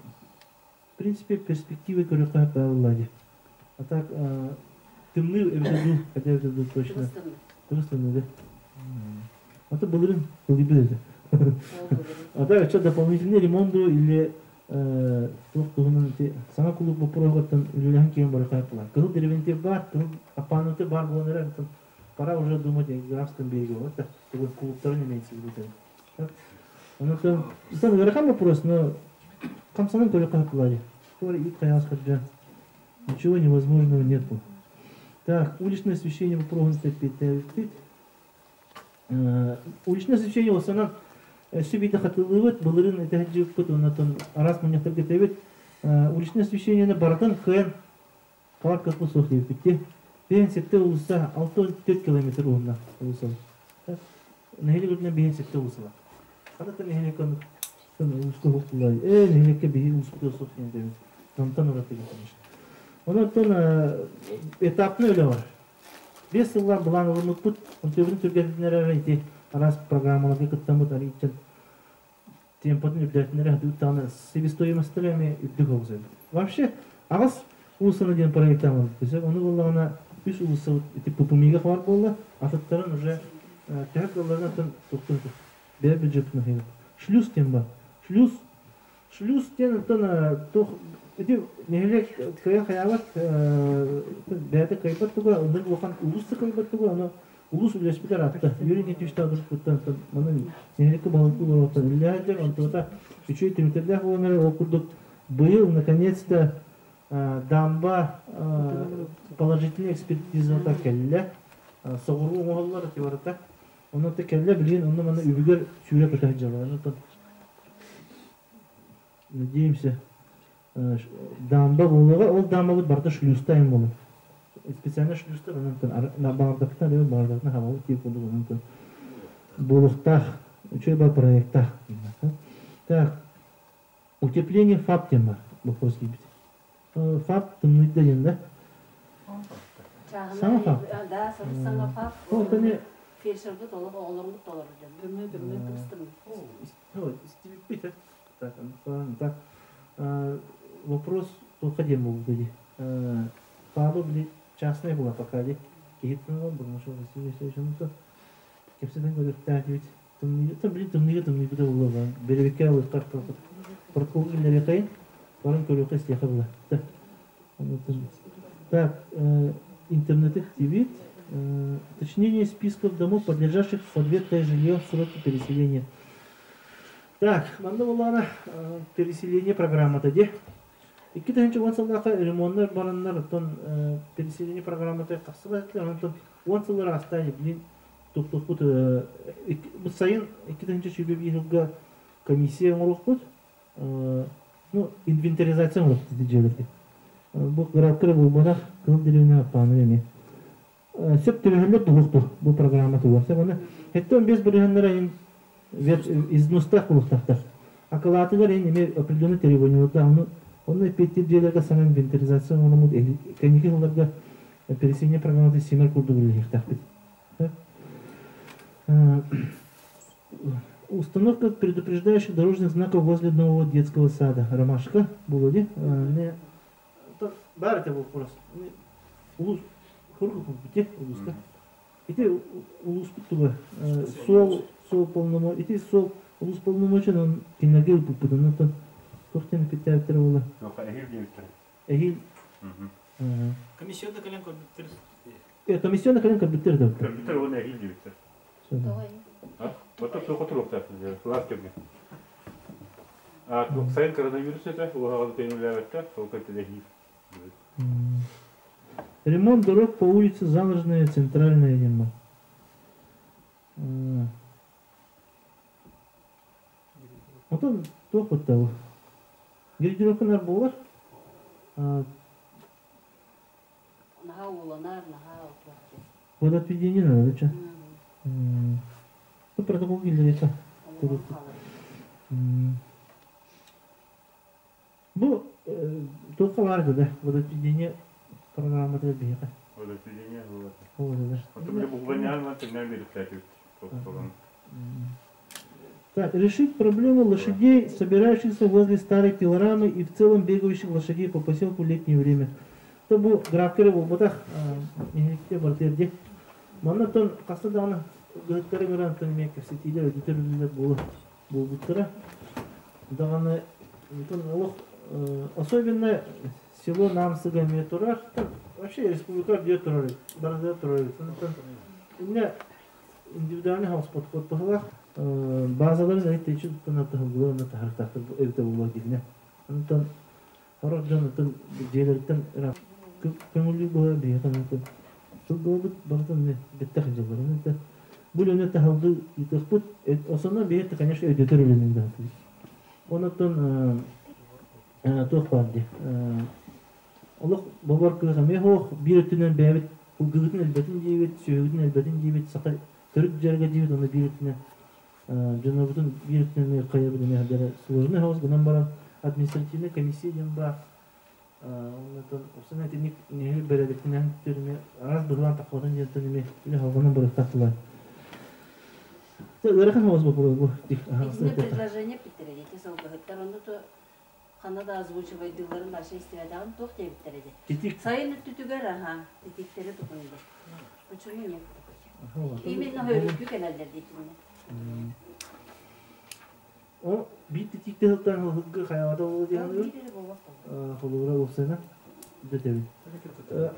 [SPEAKER 2] в принципе, перспективы көрүөххэ баалла дии. А так, тымныы эбитэ дуу, хотя эбитэ дуу точно. Тымныы да. А то былырын былыйбыт этэ. А так, что дополнительный ремонт или туох туһунан ити саҥа кулууп боппуруоһуттан үлэлэһэн киирэн барыахха буолар. Кыһыл деревенти бар, кыһыл аппаанаты бар буолан эрэр, пора уже думать о графском береге. Вот так, кулууптарын имеется в виду. Онон итан ыарахан вопрос, но хамсанан көрүөххэ буолар. Туора ит хайаас кырдьан. Ничего невозможного нету. Так, уличное освещение вопроһун тэппиэтээбиппит. Уличное освещение осанан өссө биитэ хатылыыбыт, былырын этэһэдьыппыт, оннотон араас мунньахтарга тэбит. Уличное освещениены барытын кыайан хабар кыахпыт суох диэбиппит. Биһин сетте улуса 6-4 километр уһунна улуса. Нэһилиэк үрдүнэн биһин сетте улуса. Хана нэһилиэк улуска хуктулар. Нэһилиэккэ биһи улуспут суох диэн дэбит. Онтон ураты, конечно. Онон этапны үлэ бар. 5 сыллар былаан ылыммыппыт, онтуйбутун түргэтиннэрэр ити араас программаларга кыттаммыт арыйчан темпотун үрдэтиннэрэ хатыыттаҕына себестоимостара эмиэ үрдүк оҕус эбит. Вообще аҕыс уулуссаны диэн проекттаан барбыт. Ону буоллаҕына үс уулуссабыт ити ППМИга хабар буолла, атыттарын уже төһө кыалларынан атын туохтун бэйэ бюджетын ахыйбыт. Шлюз диэн бар. Шлюз Шлюз диэн оттон туох ити нэһилиэк кыайан хайаабат бэйэтэ кыайбат туга, оннук улахан улуус да кыайбат туга, ону улуус үлэспитэр аатта. Юрий Никитичтаах дуруккуттан манан нэһилиэккэ баһылыктыы олороттон үлэлэһэллэр, онтуота үчүгэй түмүктэрдээх буолан эрэр, ол курдук быйыл наконец-то дамба положительная экспертизата кэллэ. Соҕуруу оҥоһуллар ити барыта. Онно кэллэ билигин онно манна үбүгэр сүүрэ көтө сылдьаллар. Онтон надеемся, дамба буолуоҕа, ол дамбабыт барыта шлюзтайын буолар. Специально шлюзтар онон баҕардахтан ребят баҕардахтан хабабыт диир курдук онон буолуохтаах үчүгэй бар проекттаах. Так, утепление ФАП диэн бар вопрос киирбит. ФАП тымныйда диэн да? Саҥа ФАП.
[SPEAKER 9] Да, саҥа ФАП.
[SPEAKER 2] Ол кини
[SPEAKER 9] фельдшербыт олох оҕолорбут толору дьон.
[SPEAKER 2] Тымныы тымныы. Истибиппит. Так, так. Вопрос туохха диэн буолбута дии. ФАБы били частная была пока дии. Киһиттэн ол Бурмашов Василий Васильевич онто кэпсэтэн көрүөхтээх Тымныйыта били тымныйга тымныйбыта буолла. Бэлэбиккэ алыахтаах протокол киллэриэхэйин, баран көрүөххэ истиэхэ була. Так, интернеты активит. Уточнение списков домов, подлежащих под ветхое жилье в сроки переселения. Так, манна буоллаҕына переселение программата дии. 2010 сыллаахха ремоннар бараннар, оттон переселение программата тахсыбат, онтон 10 сыллар ааста, блин, туттухпут бу сайын 2021 сылга комиссия оҥоруохпут, ну, инвентаризация оҥоруохпут дьиэлэргэ. Бу градка буолбатах, Кыһыл Дэриэбинэ Аппааны эмиэ. Сөп түбэһэллэр дуһуохтур бу программа тугар. Сөп аны 75 бырыһаннара ин изностаах булуохтаахтар. Акылаатыгар ин эмиэ определенный требованияларда ону онно эппиэттиир дьиэлэргэ саҥа инвентаризация оҥороммут кэнники сылларга переселение программата симэр курдук үлэлиэхтээхпит. Установка предупреждающих дорожных знаков возле нового детского сада. Ромашка было де? Бар это вопрос. Улус хургу улуска. Ити улуспут туга суол суол полномо ити суол улус полномочен он кинерге ыппыт оннотон туох питтээбиттэр буола.
[SPEAKER 6] Эһил диэбиттэр.
[SPEAKER 2] Эһил.
[SPEAKER 1] Комиссионда кэлэн көрбүттэр.
[SPEAKER 2] Комиссионда кэлэн көрбүттэр да.
[SPEAKER 6] Көрбүттэр уонна эһил диэбиттэр. Оттон суох туруохтаах сылаас кэмҥэ. Сайын коронавирус этэ, уһаҕын көҥүллээбэттэр, ол кэнтэн
[SPEAKER 2] Ремонт дорог по улице Заложная, Центральная нема. Отон туох быттабы? Гридировканар буолар.
[SPEAKER 9] Наһаа ууланар, наһаа отуох.
[SPEAKER 2] Водоотведение надо, че? Ну, протокол киллерете. Бу туохха баар да водоотведение программата биһиэхэ.
[SPEAKER 6] Водоотведение вот. Вот да. Отон били буквально тэҥнээн биэриктээбит.
[SPEAKER 2] Так, решить проблему лошадей, собирающихся возле старой пилорамы и в целом бегающих лошадей по поселку в летнее время. То бу графкары буолбатах, нэһилиэккэ барытыгар диэ. Манна оттон хаста даҕаны ыһыктары ыҥыран оттон эмиэ кэпсэтиилэр, өйдөтөр үлэлэр буола буолбуттара. Даҕаны онтон олох особенно село Намсыга эмиэ турар. Вообще республика үрдүгэр турар эбит, барытыгар турар эбит. Онтон иннэ индивидуальный хаус подход быһылаах. Базаларын эбит туттан таһылгылар уонна таһарыктаахтар эбитэ буолуо диһинэ. Онтон сорох дьон оттон дьиэлэриттэн көҥүллүү быһа биһиэхэ онтон сылгылабыт барытын бэттэх дьыллар. Онтон бу үлэни таһылгы ыытыахпыт. Основной биһиэхэ, конечно, өйдөтөр үлэни ыытабыт. Онтон туох баар дии. Олох бобор кыах эмиэ суох. Биир өттүнэн бэйэбит ылгыгытын элбэтин диибит, сүөһүгүтүн элбэтин диибит, саха төрүт дьарыга диибит, уонна биир өттүнэн дьоннорбутун биир өттүнэн эмиэ хайабыт эмиэ сылдьара сложный хаос гынан баран административная комиссия диэн баар. Онтон уопсайынан итинник нэһилиэк бэрээдэктэнэн эмиэ араас быһылаан таххыбатын диэнтэн эмиэ үлэ салҕанан барыахтаах тыла. Ыарахан хаос боппуруос бу.
[SPEAKER 9] Итиннэ предложение эппиттэрэ дии, сылгыһыттар ону то ханна да озвучивайдыылларын вообще истибэтэҕим туох диэбиттэр эти.
[SPEAKER 2] Титик.
[SPEAKER 9] Сайын өттүтүгэр аха, титиктэри тутун диэн. Почему нет такой? Именно хөрүккү кэлэллэр диэтиннэ.
[SPEAKER 2] О, биир титикте сылтан хылгы хайаҕата буолуо диэн холобура уопсайынан дөтэбин.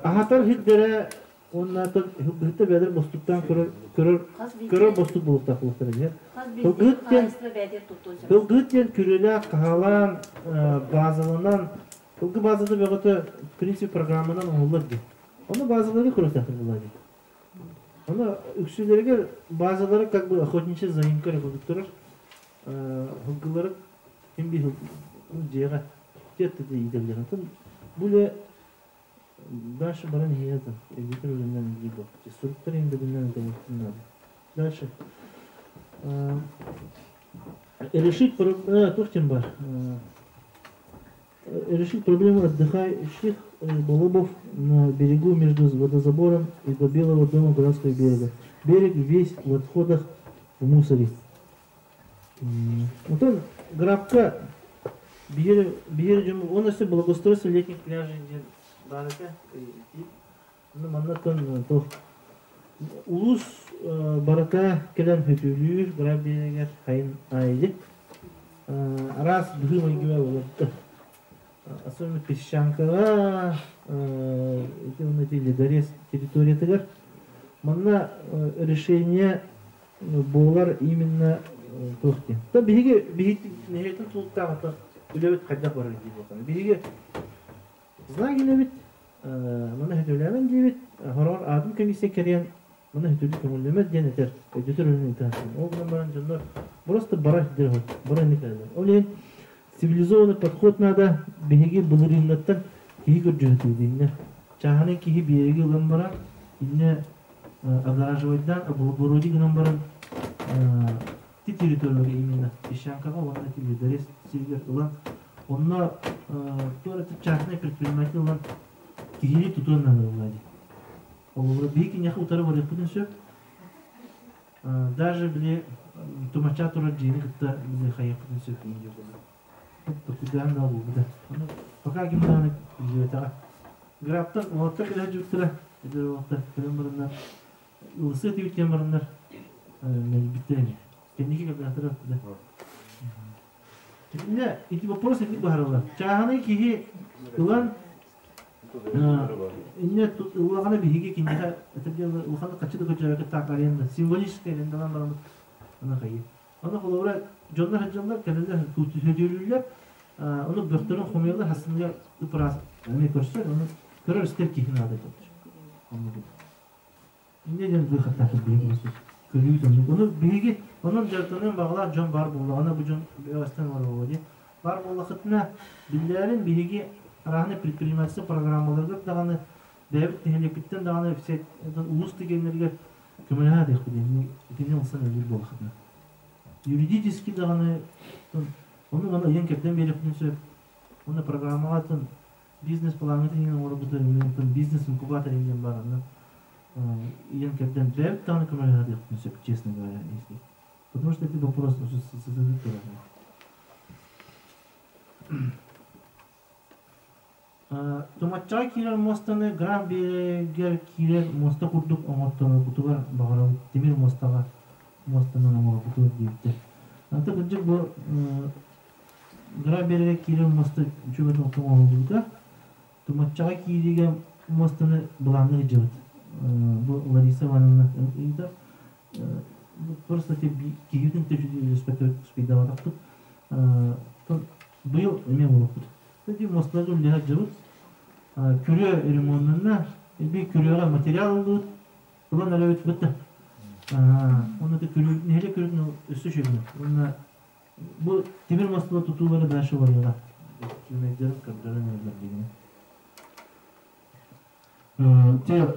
[SPEAKER 2] Аһатар хирдэрэ уонна хылгыһытта бэдэр бостуктаан көрөр көрөр көрөр бостук буолуохтаах буолуохтара диэн. Хылгыһыт диэн хылгыһыт диэн күрүөлээх хаһаалаан базаланан хылгы базата бөҕөтө в принципе программанан оҥоһуллар дии. Ону базалары көрүөхтээхтэр буолаа дии. Ону үксүлэригэр базалары как бы охотничья заимка эрэ курдук турар. Хылгылары ким биир дьиэҕэ тиэртэ иитэллэр. Онтон бу үлэ дальше баран иһиэ да өйдөтөр үлэнэн үлэлиир буолбут. Суруктар иҥдэринэн үлэлиэхпин наада. Дальше. Решить туох диэн баар? Решить проблему отдыхающих рыболовов на берегу между водозабором и до Белого дома городского берега. Берег весь в отходах в мусоре. Онтон грабка биир биир дьон он өссө благоустройство летних пляжей диэн баар этэ. Манна туох улуус барыта кэлэн хөтүүлүүр граб биэригэр хайын аайы араас быһыы-майгыга олорто. Особенно Песчанкаҕа ити уонна ити Ледорез территориятыгар манна решение буолар именно туох диэн. То биһиги биһиги нэһилиэктэн тулуктаах үлэбит хайдах барар дии буолтан. Биһиги знак илэбит, маны хөтөлөөмөн диэбит, хороҕор аатын комиссия кэриэн маны хөтөлүү көҥүллэмэт диэн этэр, өйдөтөр үлэни ыытан. Ол гынан баран дьоннор просто бара дир бара инник Ол иһин цивилизованный подход надо биһиги былырыыннаттан киһи көрдьүһүтүү дииннэ. Чааһынай киһи биэриги ылан баран, иннэ огораживайдаан, облагородить гынан баран ти территорияга именно Песчанкаҕа уонна Лидарес сиригэр ылан онно туора частный предприниматель ылан киһини тутуон наада буолла дии. Холобура биһи киниэхэ утары барыахпытын сөп. Даже били тумача турар дьиэни кытта били хайыахпытын сөп диэн буолла. Токудаан да буолбута. Пока ким даҕаны билбэтэҕэ. Граптан уолаттар кэлэ сылдьыбыттара. Эдэр уолаттар кэлэн бараннар ылсыы этибит диэн бараннар мэлбиттэр ини. Кэнники кэлбэтэхтэрэ да. Итиннэ ити вопрос итинник быһаарыллар. Чааһынай киһи ылан иннэ ыллаҕына биһиги киниэхэ это дело улахан хаччы да көчөбөкө так аренда символическая арендалаан бараммыт аны хайыы. Аны холобура дьоннор сылдьаллар, кэлэллэр, сөдүөлүүллэр, ону бөхтөрүн хомуйаллар, хасыныгар ыпыраас эмиэ көрсөр, ону көрөр истэр киһи наада диэн. Инньэ диэн быыхаттаахпыт биһиги көрүү оннук. Ону биһиги онон дьарыктаныан баҕалаах дьон баар буоллаҕына, бу дьон бөҕөстөн олоруо дии. Баар буоллахытына, биллэрин биһиги арааһынай предпринимательство программаларыгар даҕаны, бэйэбит нэһилиэкпиттэн даҕаны улуус түгэннэригэр көмөлөһө диэхпит итини ылсан өлүүр буоллахытына. Юридически даҕаны ону маны ыйан кэрдэн биэриэхпитин сөп. Уонна программаҕа бизнес-плаҥҥытын иһин оҥорбута бизнес-инкубатор диэн баар онно ыйан кэрдэн бэйэбит даҕаны көмөлөһө диэхпитин сөп, честно говоря, если. Потому что эти вопрос сызыты Тумаччаҕа киирэр муостаны Граф биэрэгэр киирэр муоста курдук оҥоттороргутугар баҕарабыт, тимир муостаҕа муостанан оҥороргутугар диэбиттэр. Антон кырдьык бу Граф биэрэгэр киирэр муоста үчүгэй оҥоһуллубута. Тумаччаҕа киириигэ муостаны былаанныы сылдьыбыт. Бу Лариса Ивановна ыйытар. Просто киһибитин успейдаватахпыт. Быйыл эмиэ буолуохпут. Ити муосталарга үлэлэһэ сылдьабыт. Күрүө ремоннанна, эбии күрүөҕэ материал ыллыбыт. Ылан эрэбит бытта. Онно күрүө нэһилиэк күрүөтүн өссө үчүгэй. Уонна бу тимир муосталар тутуулары дальше барыаҕа. Түмэйдэрин көрдөрөн эрэллэр дигини.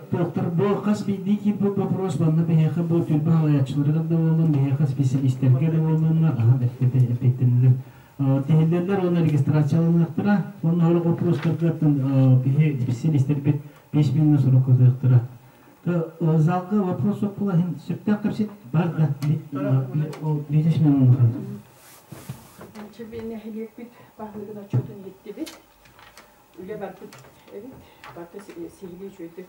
[SPEAKER 4] Туохтар бу хас биирдии киирбит вопрос манна биһиэхэ бу түөлбэ салайааччыларыгар да буоллун, биһиэхэ специалистэргэ да буоллун, аһан эппиэттэнэллэр. Тиһиллэллэр уонна регистрацияланыахтара. Уонна сорох вопростарга биһи специалистэрбит письменно сурук ытыахтара. Залга вопрос суох була сөптөөх кэпсит бар да бизнесмен
[SPEAKER 10] Чебен нэһилиэкпит баһылыгын отчетун иһиттибит. Үлэ барбыт эбит. Барыта сиһилии үчүгэйдик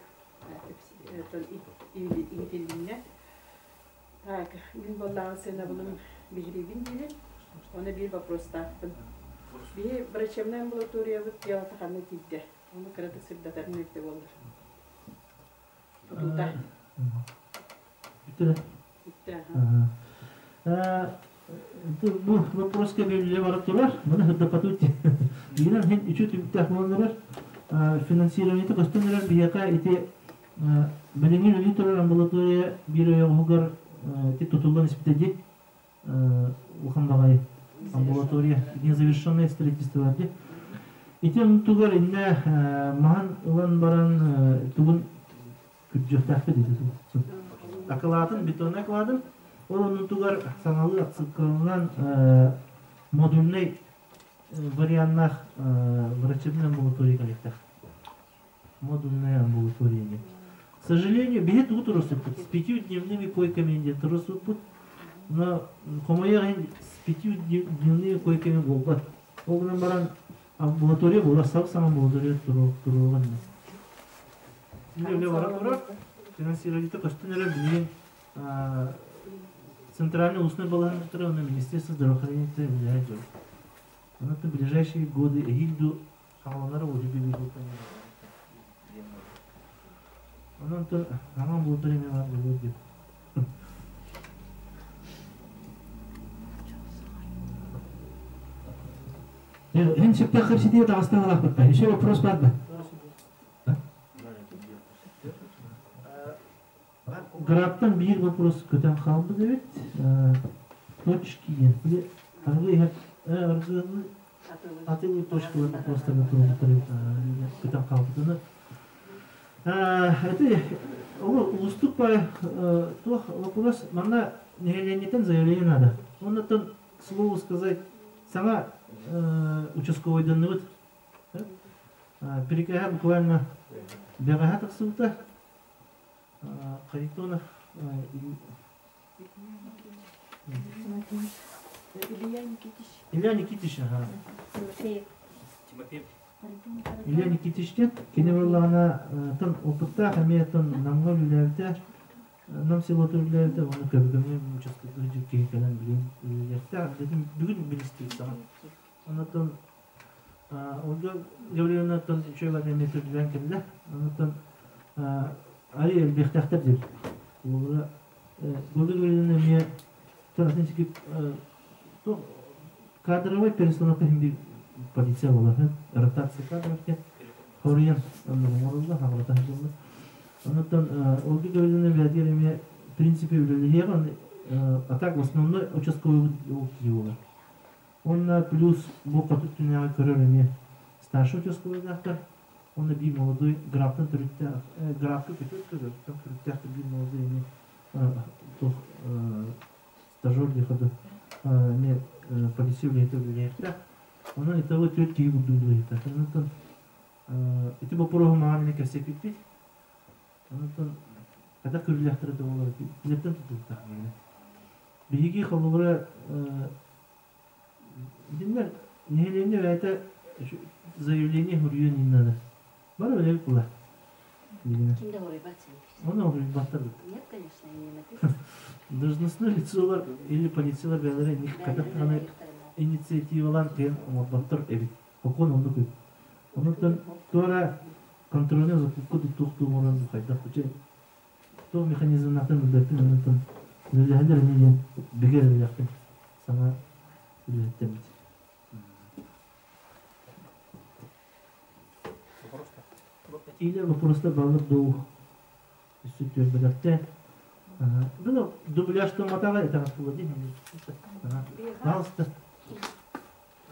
[SPEAKER 10] иһитилиннэ. Так, мин буоллаҕын сыанабылым биһириибин диибин. Оны биир вопростаахпын. Биһи врачебнай амбулаториябыт дьыалата ханна тиийдэ? Ону кыратык сырдатарын эбитэ буоллар. Тутуута.
[SPEAKER 2] Бүттэ. Бу вопроска биллэ барып турар. Маны сырдаппатыбыт. Биирэн хин үчү түмүктээх буолан эрэр. Финансированиета көстөн эрэр биһиэхэ ити билиҥҥи үлэлии турар амбулатория биир ойоҕоһугар ити тутуллан испитэ дии. Улахан баҕайы амбулатория незавершенное строительство дии. Ити онтугар иннэ маһын ылан баран тугун күрдьүөхтээхпит ити акылаатын бетоннай акылаатын ол оннутугар саҥалыы отсылкаланан модульнай варианнаах врачебная амбулатория кэлиэхтээх модульная амбулатория диэн к сожалению биһи тугу туруорсуппут с пятью дневными койками диэн туруорсуппут но хомойуох иһин с пятью дневными койками буолбат ол гынан баран амбулатория буолар сап саҥа амбулатория туруорған Үлэ бара турар. Финансирование көстөн эрэр билигин центральный устной балаһанньыктара уонна Министерство здравоохранения үлэлэһэ дьон. Онон в ближайшие годы эһиил хааланара уһуби Онон то аңа амбулатория эмиэ баар буолуо диэн.
[SPEAKER 4] Эн сөптөөх кэпсэтиигэ таҕыстан ылаахпытта. Еще вопрос бар да?
[SPEAKER 2] Грабтан биир вопрос көтөн хаалбыт эбит. Точки диэн. Били аргы иһэр аргыны атылыы точкалар вопростарга туруорбуттар көтөн хаалбыт. Это уустук туох вопрос манна нэһилиэнньэтин заявление надо. Оннуттан, к слову сказать, саҥа участковойданныбыт. Прикаһа буквально бэҕэһээ тахсыбыта. Харитонов
[SPEAKER 10] Илья Никитич.
[SPEAKER 2] Илья Никитич, ага. Илья Никитич диэн кини буоллаҕына тон опыттаах эмиэ тон Намҥа үлэлээбитэ Нам селота үлэлээбитэ уонна Көбүкөмҥө участкалыыр киһи кэлэн билин үлэлиэхтээх бүгүн билистибит саҥа Оннуттан Ольга Гавриловнаттан үчүгэй эмиэ түрдүлээн кэллэ. Оннуттан ай элбиэхтээхтэр диир. Ольга Гавриловна эмиэ кадровай перестановка иһин полиция буолар. Ротация кадров диэн хоруйан оҥорулла, хаҕылата сылдьыллар. Оннуттан Ольга Гавриловна бэйэтигэр эмиэ в принципе үлэлэһиэҕэ, а так в основной участковый ол киһи буолар. Уонна плюс бу хоту түнэҕи көрөр эмиэ старший участковыйдаахтар уонна биир молодой графтан төрүттээх графка көтөр графтан төрүттээх биир молодой эмиэ туох стажер диэхэ да эмиэ полиция үлэһитэ үлэлиэхтээх. Онон итого түөрт киһи курдук үлэлиэхтээх. Онон ити боппуруоһу маҕан эмиэ кэпсэппиппит. Онон хайдах көрүллүөхтэрэ да буолар билэттэн тутулуктаах. Биһиги холобура итиннэр нэһилиэнньэ бэйэтэ заявление суруйуон иһин надо. Бары билэбит була.
[SPEAKER 9] Ким да уруйбат син.
[SPEAKER 2] Оны уруйбаттар.
[SPEAKER 9] Нет, конечно, не написано.
[SPEAKER 2] Должностное лицолар или полициялар бэйэлэрэ инник даҕаны инициативалаан кыайан оҥорботтор эбит. Сокуон оннук үп. Онуттан туора контрольная закупка туттуохтуу оҥорон хайдах бу то механизмнартан билбэппин онуттан үлэлэһэллэр ини диэн бигэ эрэллээхпин саҥа үлэһиттэммит. Этиилэр вопростар баллар дуу өссө түөрбэлэртэн ну дубляжтамматаҕа итэҕэс буолла дии пожалуйста.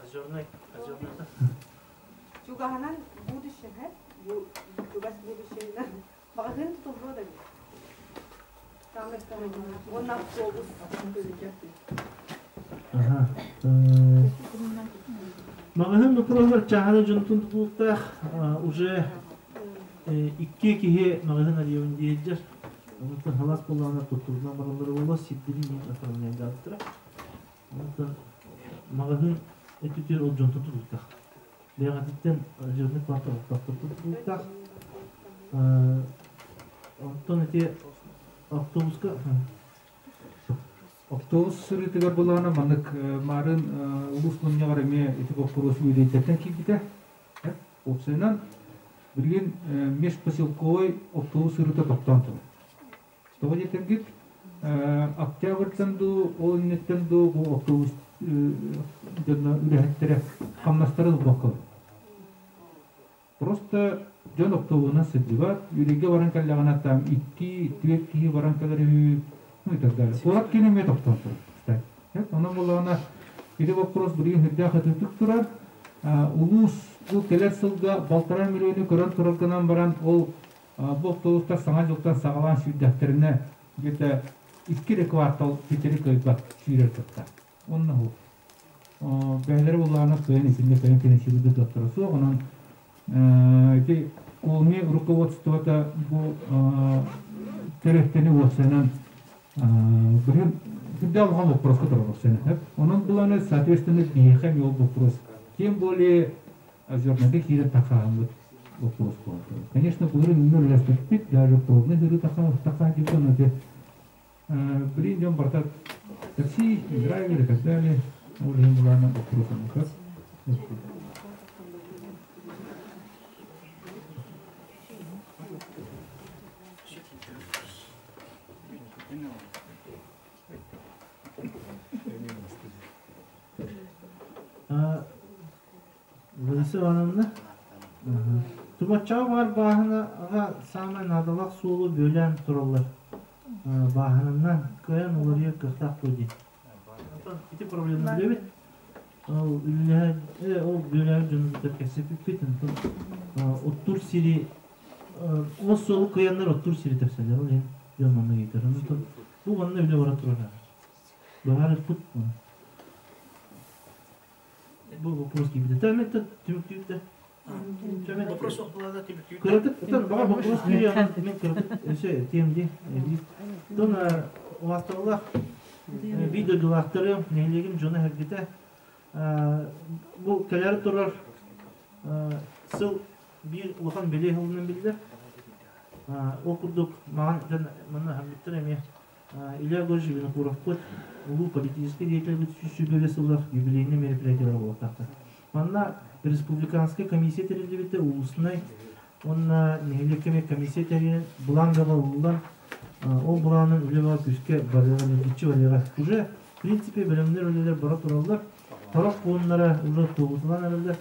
[SPEAKER 2] Озерный, Озерный.
[SPEAKER 7] Чугаһынан будущее, бу чугас будущее маҕаһыын тутуллуо да Уонна автобус.
[SPEAKER 2] Маҕаһыын боппуруоһугар чааһынай дьонтон тутулуктаах уже икки киһи маҕаһыын арыйабын диэһилдьэр. Онтон халаас буоллаҕына туттурунан бараллара буолуо, сирдэрин иһин оформляйдаабыттара. Онтон маҕаһыын өттүтүгэр ол дьонтон тутулуктаах. Бэйэҕититтэн жирный квартал тутулуктаах. Онтон ити автобуска
[SPEAKER 3] Автобус сырыытыгар булаана маннык маарын улуус мунньаҕар эмиэ ити боппуруос үөдэйдэртэн киирбитэ. Уопсайынан, билигин межпоселковай автобус сырыыта тохтоон турар. Тоҕо диэтэргит, октябрьтан дуу, ол инниттэн дуу бу автобус дьонно үлэһиттэрэ хамнастарын ылбакка Просто дьон автобуһунан сылдьыбат, Үрэйгэ баран кэллэҕинэ там икки, түөрт киһи баран кэлэр үһү, ну и так далее. Куорат киинэ эмиэ тохтоон турар, кстати. Онон буоллаҕына, ити боппуруос билигин сүрдээх ытыытык турар. Улуус бу кэлэр сылга балтараа миллиону көрөн турар гынан баран, ол бу автобустар саҥа дьылтан саҕалаан сүүрдэхтэринэ где-то икки эрэ квартал ситэри кыайбат сүүрэр кыахтаах. Онно бэйэлэрэ буллаҕына кыайан итиннэ кыайан финансируйда кыахтара суох. Онон ити колония руководствота бу тэрилтэни уопсайынан быһын сүрдээх улахан вопроска турар уопсайынан. Онон буланы соответственно биһиэхэ эмиэ ол вопрос. Тем более озернага киирэн тахааһыммыт вопрос буолар. Конечно, былырын үннөр үлэспиппит, даже пробный сырыы тахаа диэн эти Блин, дьон барыта такси, драйвер и так далее. Ол иһин былаана вопрос оннука.
[SPEAKER 2] Лариса Ивановна, Тумаччаҕа баар бааһынаҕа саамай наадалаах суолу бүөлээн тураллар. Бааһынанан кыайан уларыйар кыахтаах дуо диэн. Онтон ити проблеманы билэбит. Ол үлэлэһэр, ол бүөлээбит дьону кытта кэпсэппиппит. Онтон оттуур сири, ол суолу кыайаннар оттуур сири тэпсэллэр. Ол иһин дьон манна ыйытар. Онтон бу манна үлэ бара турар. Быһаарыппыт. Бу вопрос киирбитэ. Төмөттө түмүктүүрдэ.
[SPEAKER 1] Вопрос суох түмүктүүр.
[SPEAKER 2] Кыратык, оттон баҕар вопрос киириэ, мен кыратык өсө этиэм дии. Тон убаастабыллаах биир дойдулаахтары, нэһилиэгим дьоно сэргэтэ бу кэлэр турар сыл биир улахан бэлиэ сылынан биллэр. Ол курдук маҕан дьон манна аһарбыттар эмиэ Илья Егорович Винокуровпут улуу политическай деятельбит 120 сыллаах юбилейнай мероприятиелара буолуохтаахтар. Манна республиканскай комиссия тэриллибитэ, улуснай уонна нэһилиэккэ комиссия тэрийэн былаан ылыллан, ол былаанын үлэ баҕа күүскэ барыаҕа, ньиргиччи барыаҕа. Уже, в принципе, бэлэмнэр үлэлэр бара тураллар. Сорох пууннара уже туолутулан эрэллэр.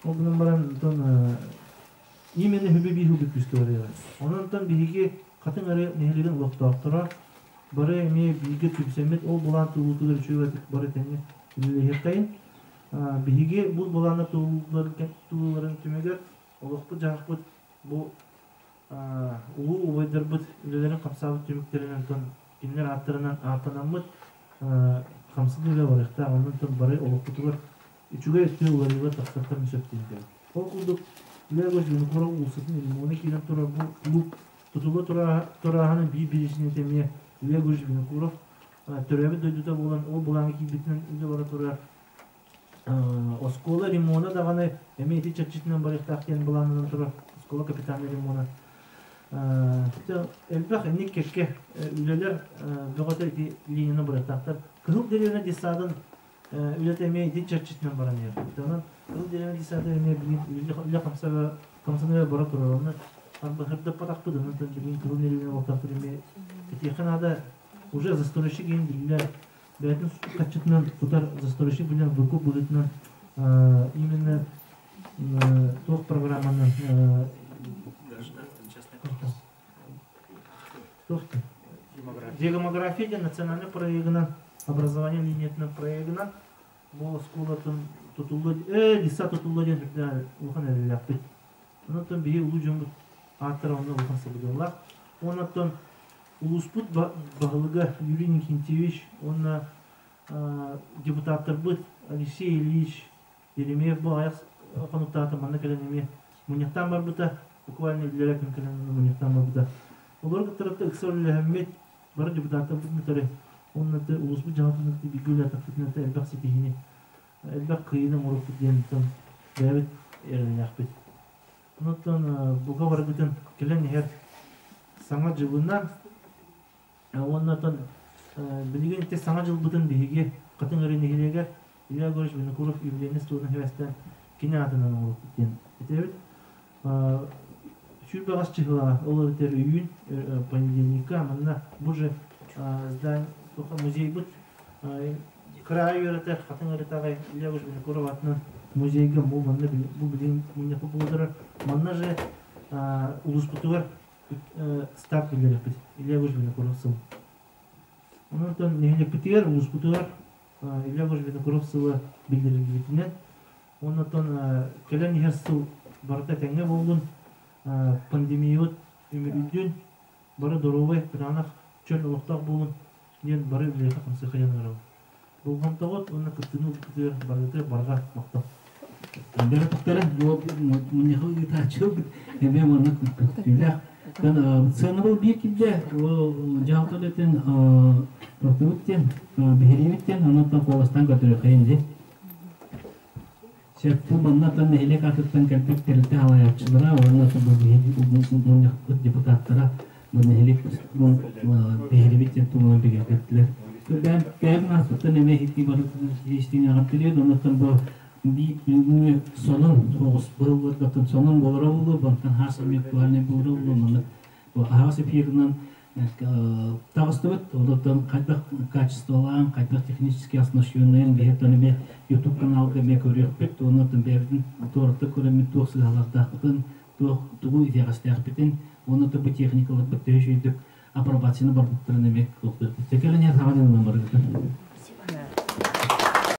[SPEAKER 2] Ол гынан баран, онтон именно хүбү биир хүбү күүскэ барыаҕа. Онон биһиги Хатыҥ Арыы нэһилиэгин олохтоохторо бары эмиэ бииргэ түмсэммит ол былаан туолуутугар үчүгэй бары тэҥҥэ үлэлэһиэххэйин. Биһиги бу былааннар туолууларын түмүгэр олохпут-дьаһахпыт бу улуу убайдарбыт үлэлэрин хамсаабыт түмүктэринэн онтон кинилэр ааттарынан ааттанаммыт хамсаныы үлэ барыахтаах. Онон бары олохпутугар үчүгэй өттү уларыйыылар тахсыахтарын сөп диэн Ол курдук Лего Винокуров уулуссатын ремона киирэн турар бу клуб тутулла турааһына биир биричиинэтэ эмиэ Лего Винокуров. Төрөөбүт дойдута буолан, ол былааҥҥа киирбитинэн үлэ бара турар. Оскуола ремона даҕаны эмиэ ити чэрчитинэн барыахтаах диэн былааннанан турар. Оскуола капитальнай ремона. Элбэх инник кэккэ үлэлэр бөҕөтө ити линияны барыахтаахтар. Кыһыл дэриэбинэ детсадын үлэтэ эмиэ ити чэрчитинэн баран иһэр. Онон Кыһыл дэриэбинэ детсада эмиэ билигин үлэ хамсаныга бара турар. Онно арбаһырдаппатахпыт, онон билигин Кыһыл дэриэбинэ олохтоохтор эмиэ этиэххэ наада. Уже застройщик иһин биллэ бэйэтин хаччытынан тутар застройщик билэн выкуп быһыытынан именно туох программаны Демография диэн национальный проегынан образование линиятынан проегынан бу оскуолатын тутулла детсад тутулла диэн үрдээн улахан эрэллээхпит. Онон биһи улуу дьоммут ааттара онно улахан сабыдыаллаах. Онон улууспут баһылыга Юрий Никитич уонна депутаттарбыт Алексей Ильич Еремеев бу аҕыйах хонуктаата манна кэлэн эмиэ мунньахтаан барбыта, буквально үлэлэрэ күн кэлэн мунньахтаан барбыта. Олору кытта ыкса үлэлэһэммит, бары депутаттарбыт кытары уонна улууспут дьаһалтатын кытта бииргэ үлэлээтэхпитинэ элбэх ситиһиини, элбэх кыайыыны оҥоруохпут диэн бэйэбит эрэллээхпит. Онон бука барыгытын кэлэн иһэр Саҥа дьылынан уонна оттон билигин ити Саҥа дьылбытын биһиги Хатыҥ Өрүн нэһилиэгэр Илья Егорович Винокуров юбилейнай столун сибээстээн кини аатынан оҥоруохпут диэн этэбит. Сүүрбэҕэс чыһылаҕа, ол эбэтэр өйүүн понедельникка манна бу же здание музейбыт кыраайы үөрэтэр Хатыҥ Өрүтаҕай Илья Егорович Винокуров аатынан музейга бу манна бу билигин мунньахпыт буолар. Манна же улууспутугар старт биллэриэхпит. Илья Егорович Винокуров сыл. Онон нэһилиэкпитигэр, улууспутугар Илья Егорович Винокуров сыла биллэриллибитинэн, онон кэлэн иһэр сыл барыта этэҥҥэ буоллун, пандемиябыт үмүрүйдүн, бары доруобай, кытаанах, чөл олохтоох буолун диэн бары үлэлиэхэ-хамсыахха диэн ыҥырабын. Болҕомтоҕут уонна кыттыыны ылбыккытыгар барыгытыгар барҕа махтал.
[SPEAKER 4] Бэрэ мунньаҕы ыытааччы эмиэ манна көстүүлээх. Сыанабыл биир килде дьаһалта үлэтин тохтубут диэн, биһириибит диэн, онон куоластаан көрдөрүөххэйин дии. Сөп, бу манна нэһилиэк аатыттан кэлбит тэрилтэ салайааччылара уонна мунньахпыт депутаттара бу нэһилиэк биһирибит диэн туһунан бигэргэттилэр. Бэйэм ааспыттан эмиэ иһитии барытын истиҥ эҕэрдэлиир, оннуттан бу бүгүҥҥү сонун соҕус быһылларгатын сонун буолара буолуо, бантан хаас эмиэ актуальнай буолара буолуо, маннык бу аһаҕас эфирынан таҕыстыбыт. Онтон хайдах качестволаан, хайдах технически оснащенныйын биһиттэн эмиэ YouTube каналга эмиэ көрүөхпүт. Оннуттан бэйэбитин туораттан көрөммүт туох сыыһалардаахпытын, туох тугу итэҕэстээхпитин, уонна бу техникаларбыт төһө үчүгэйдик апробацияны барбыттарын эмиэ туохтуохпут. Кэлэн иһэр саҥа дьылынан барыгытын.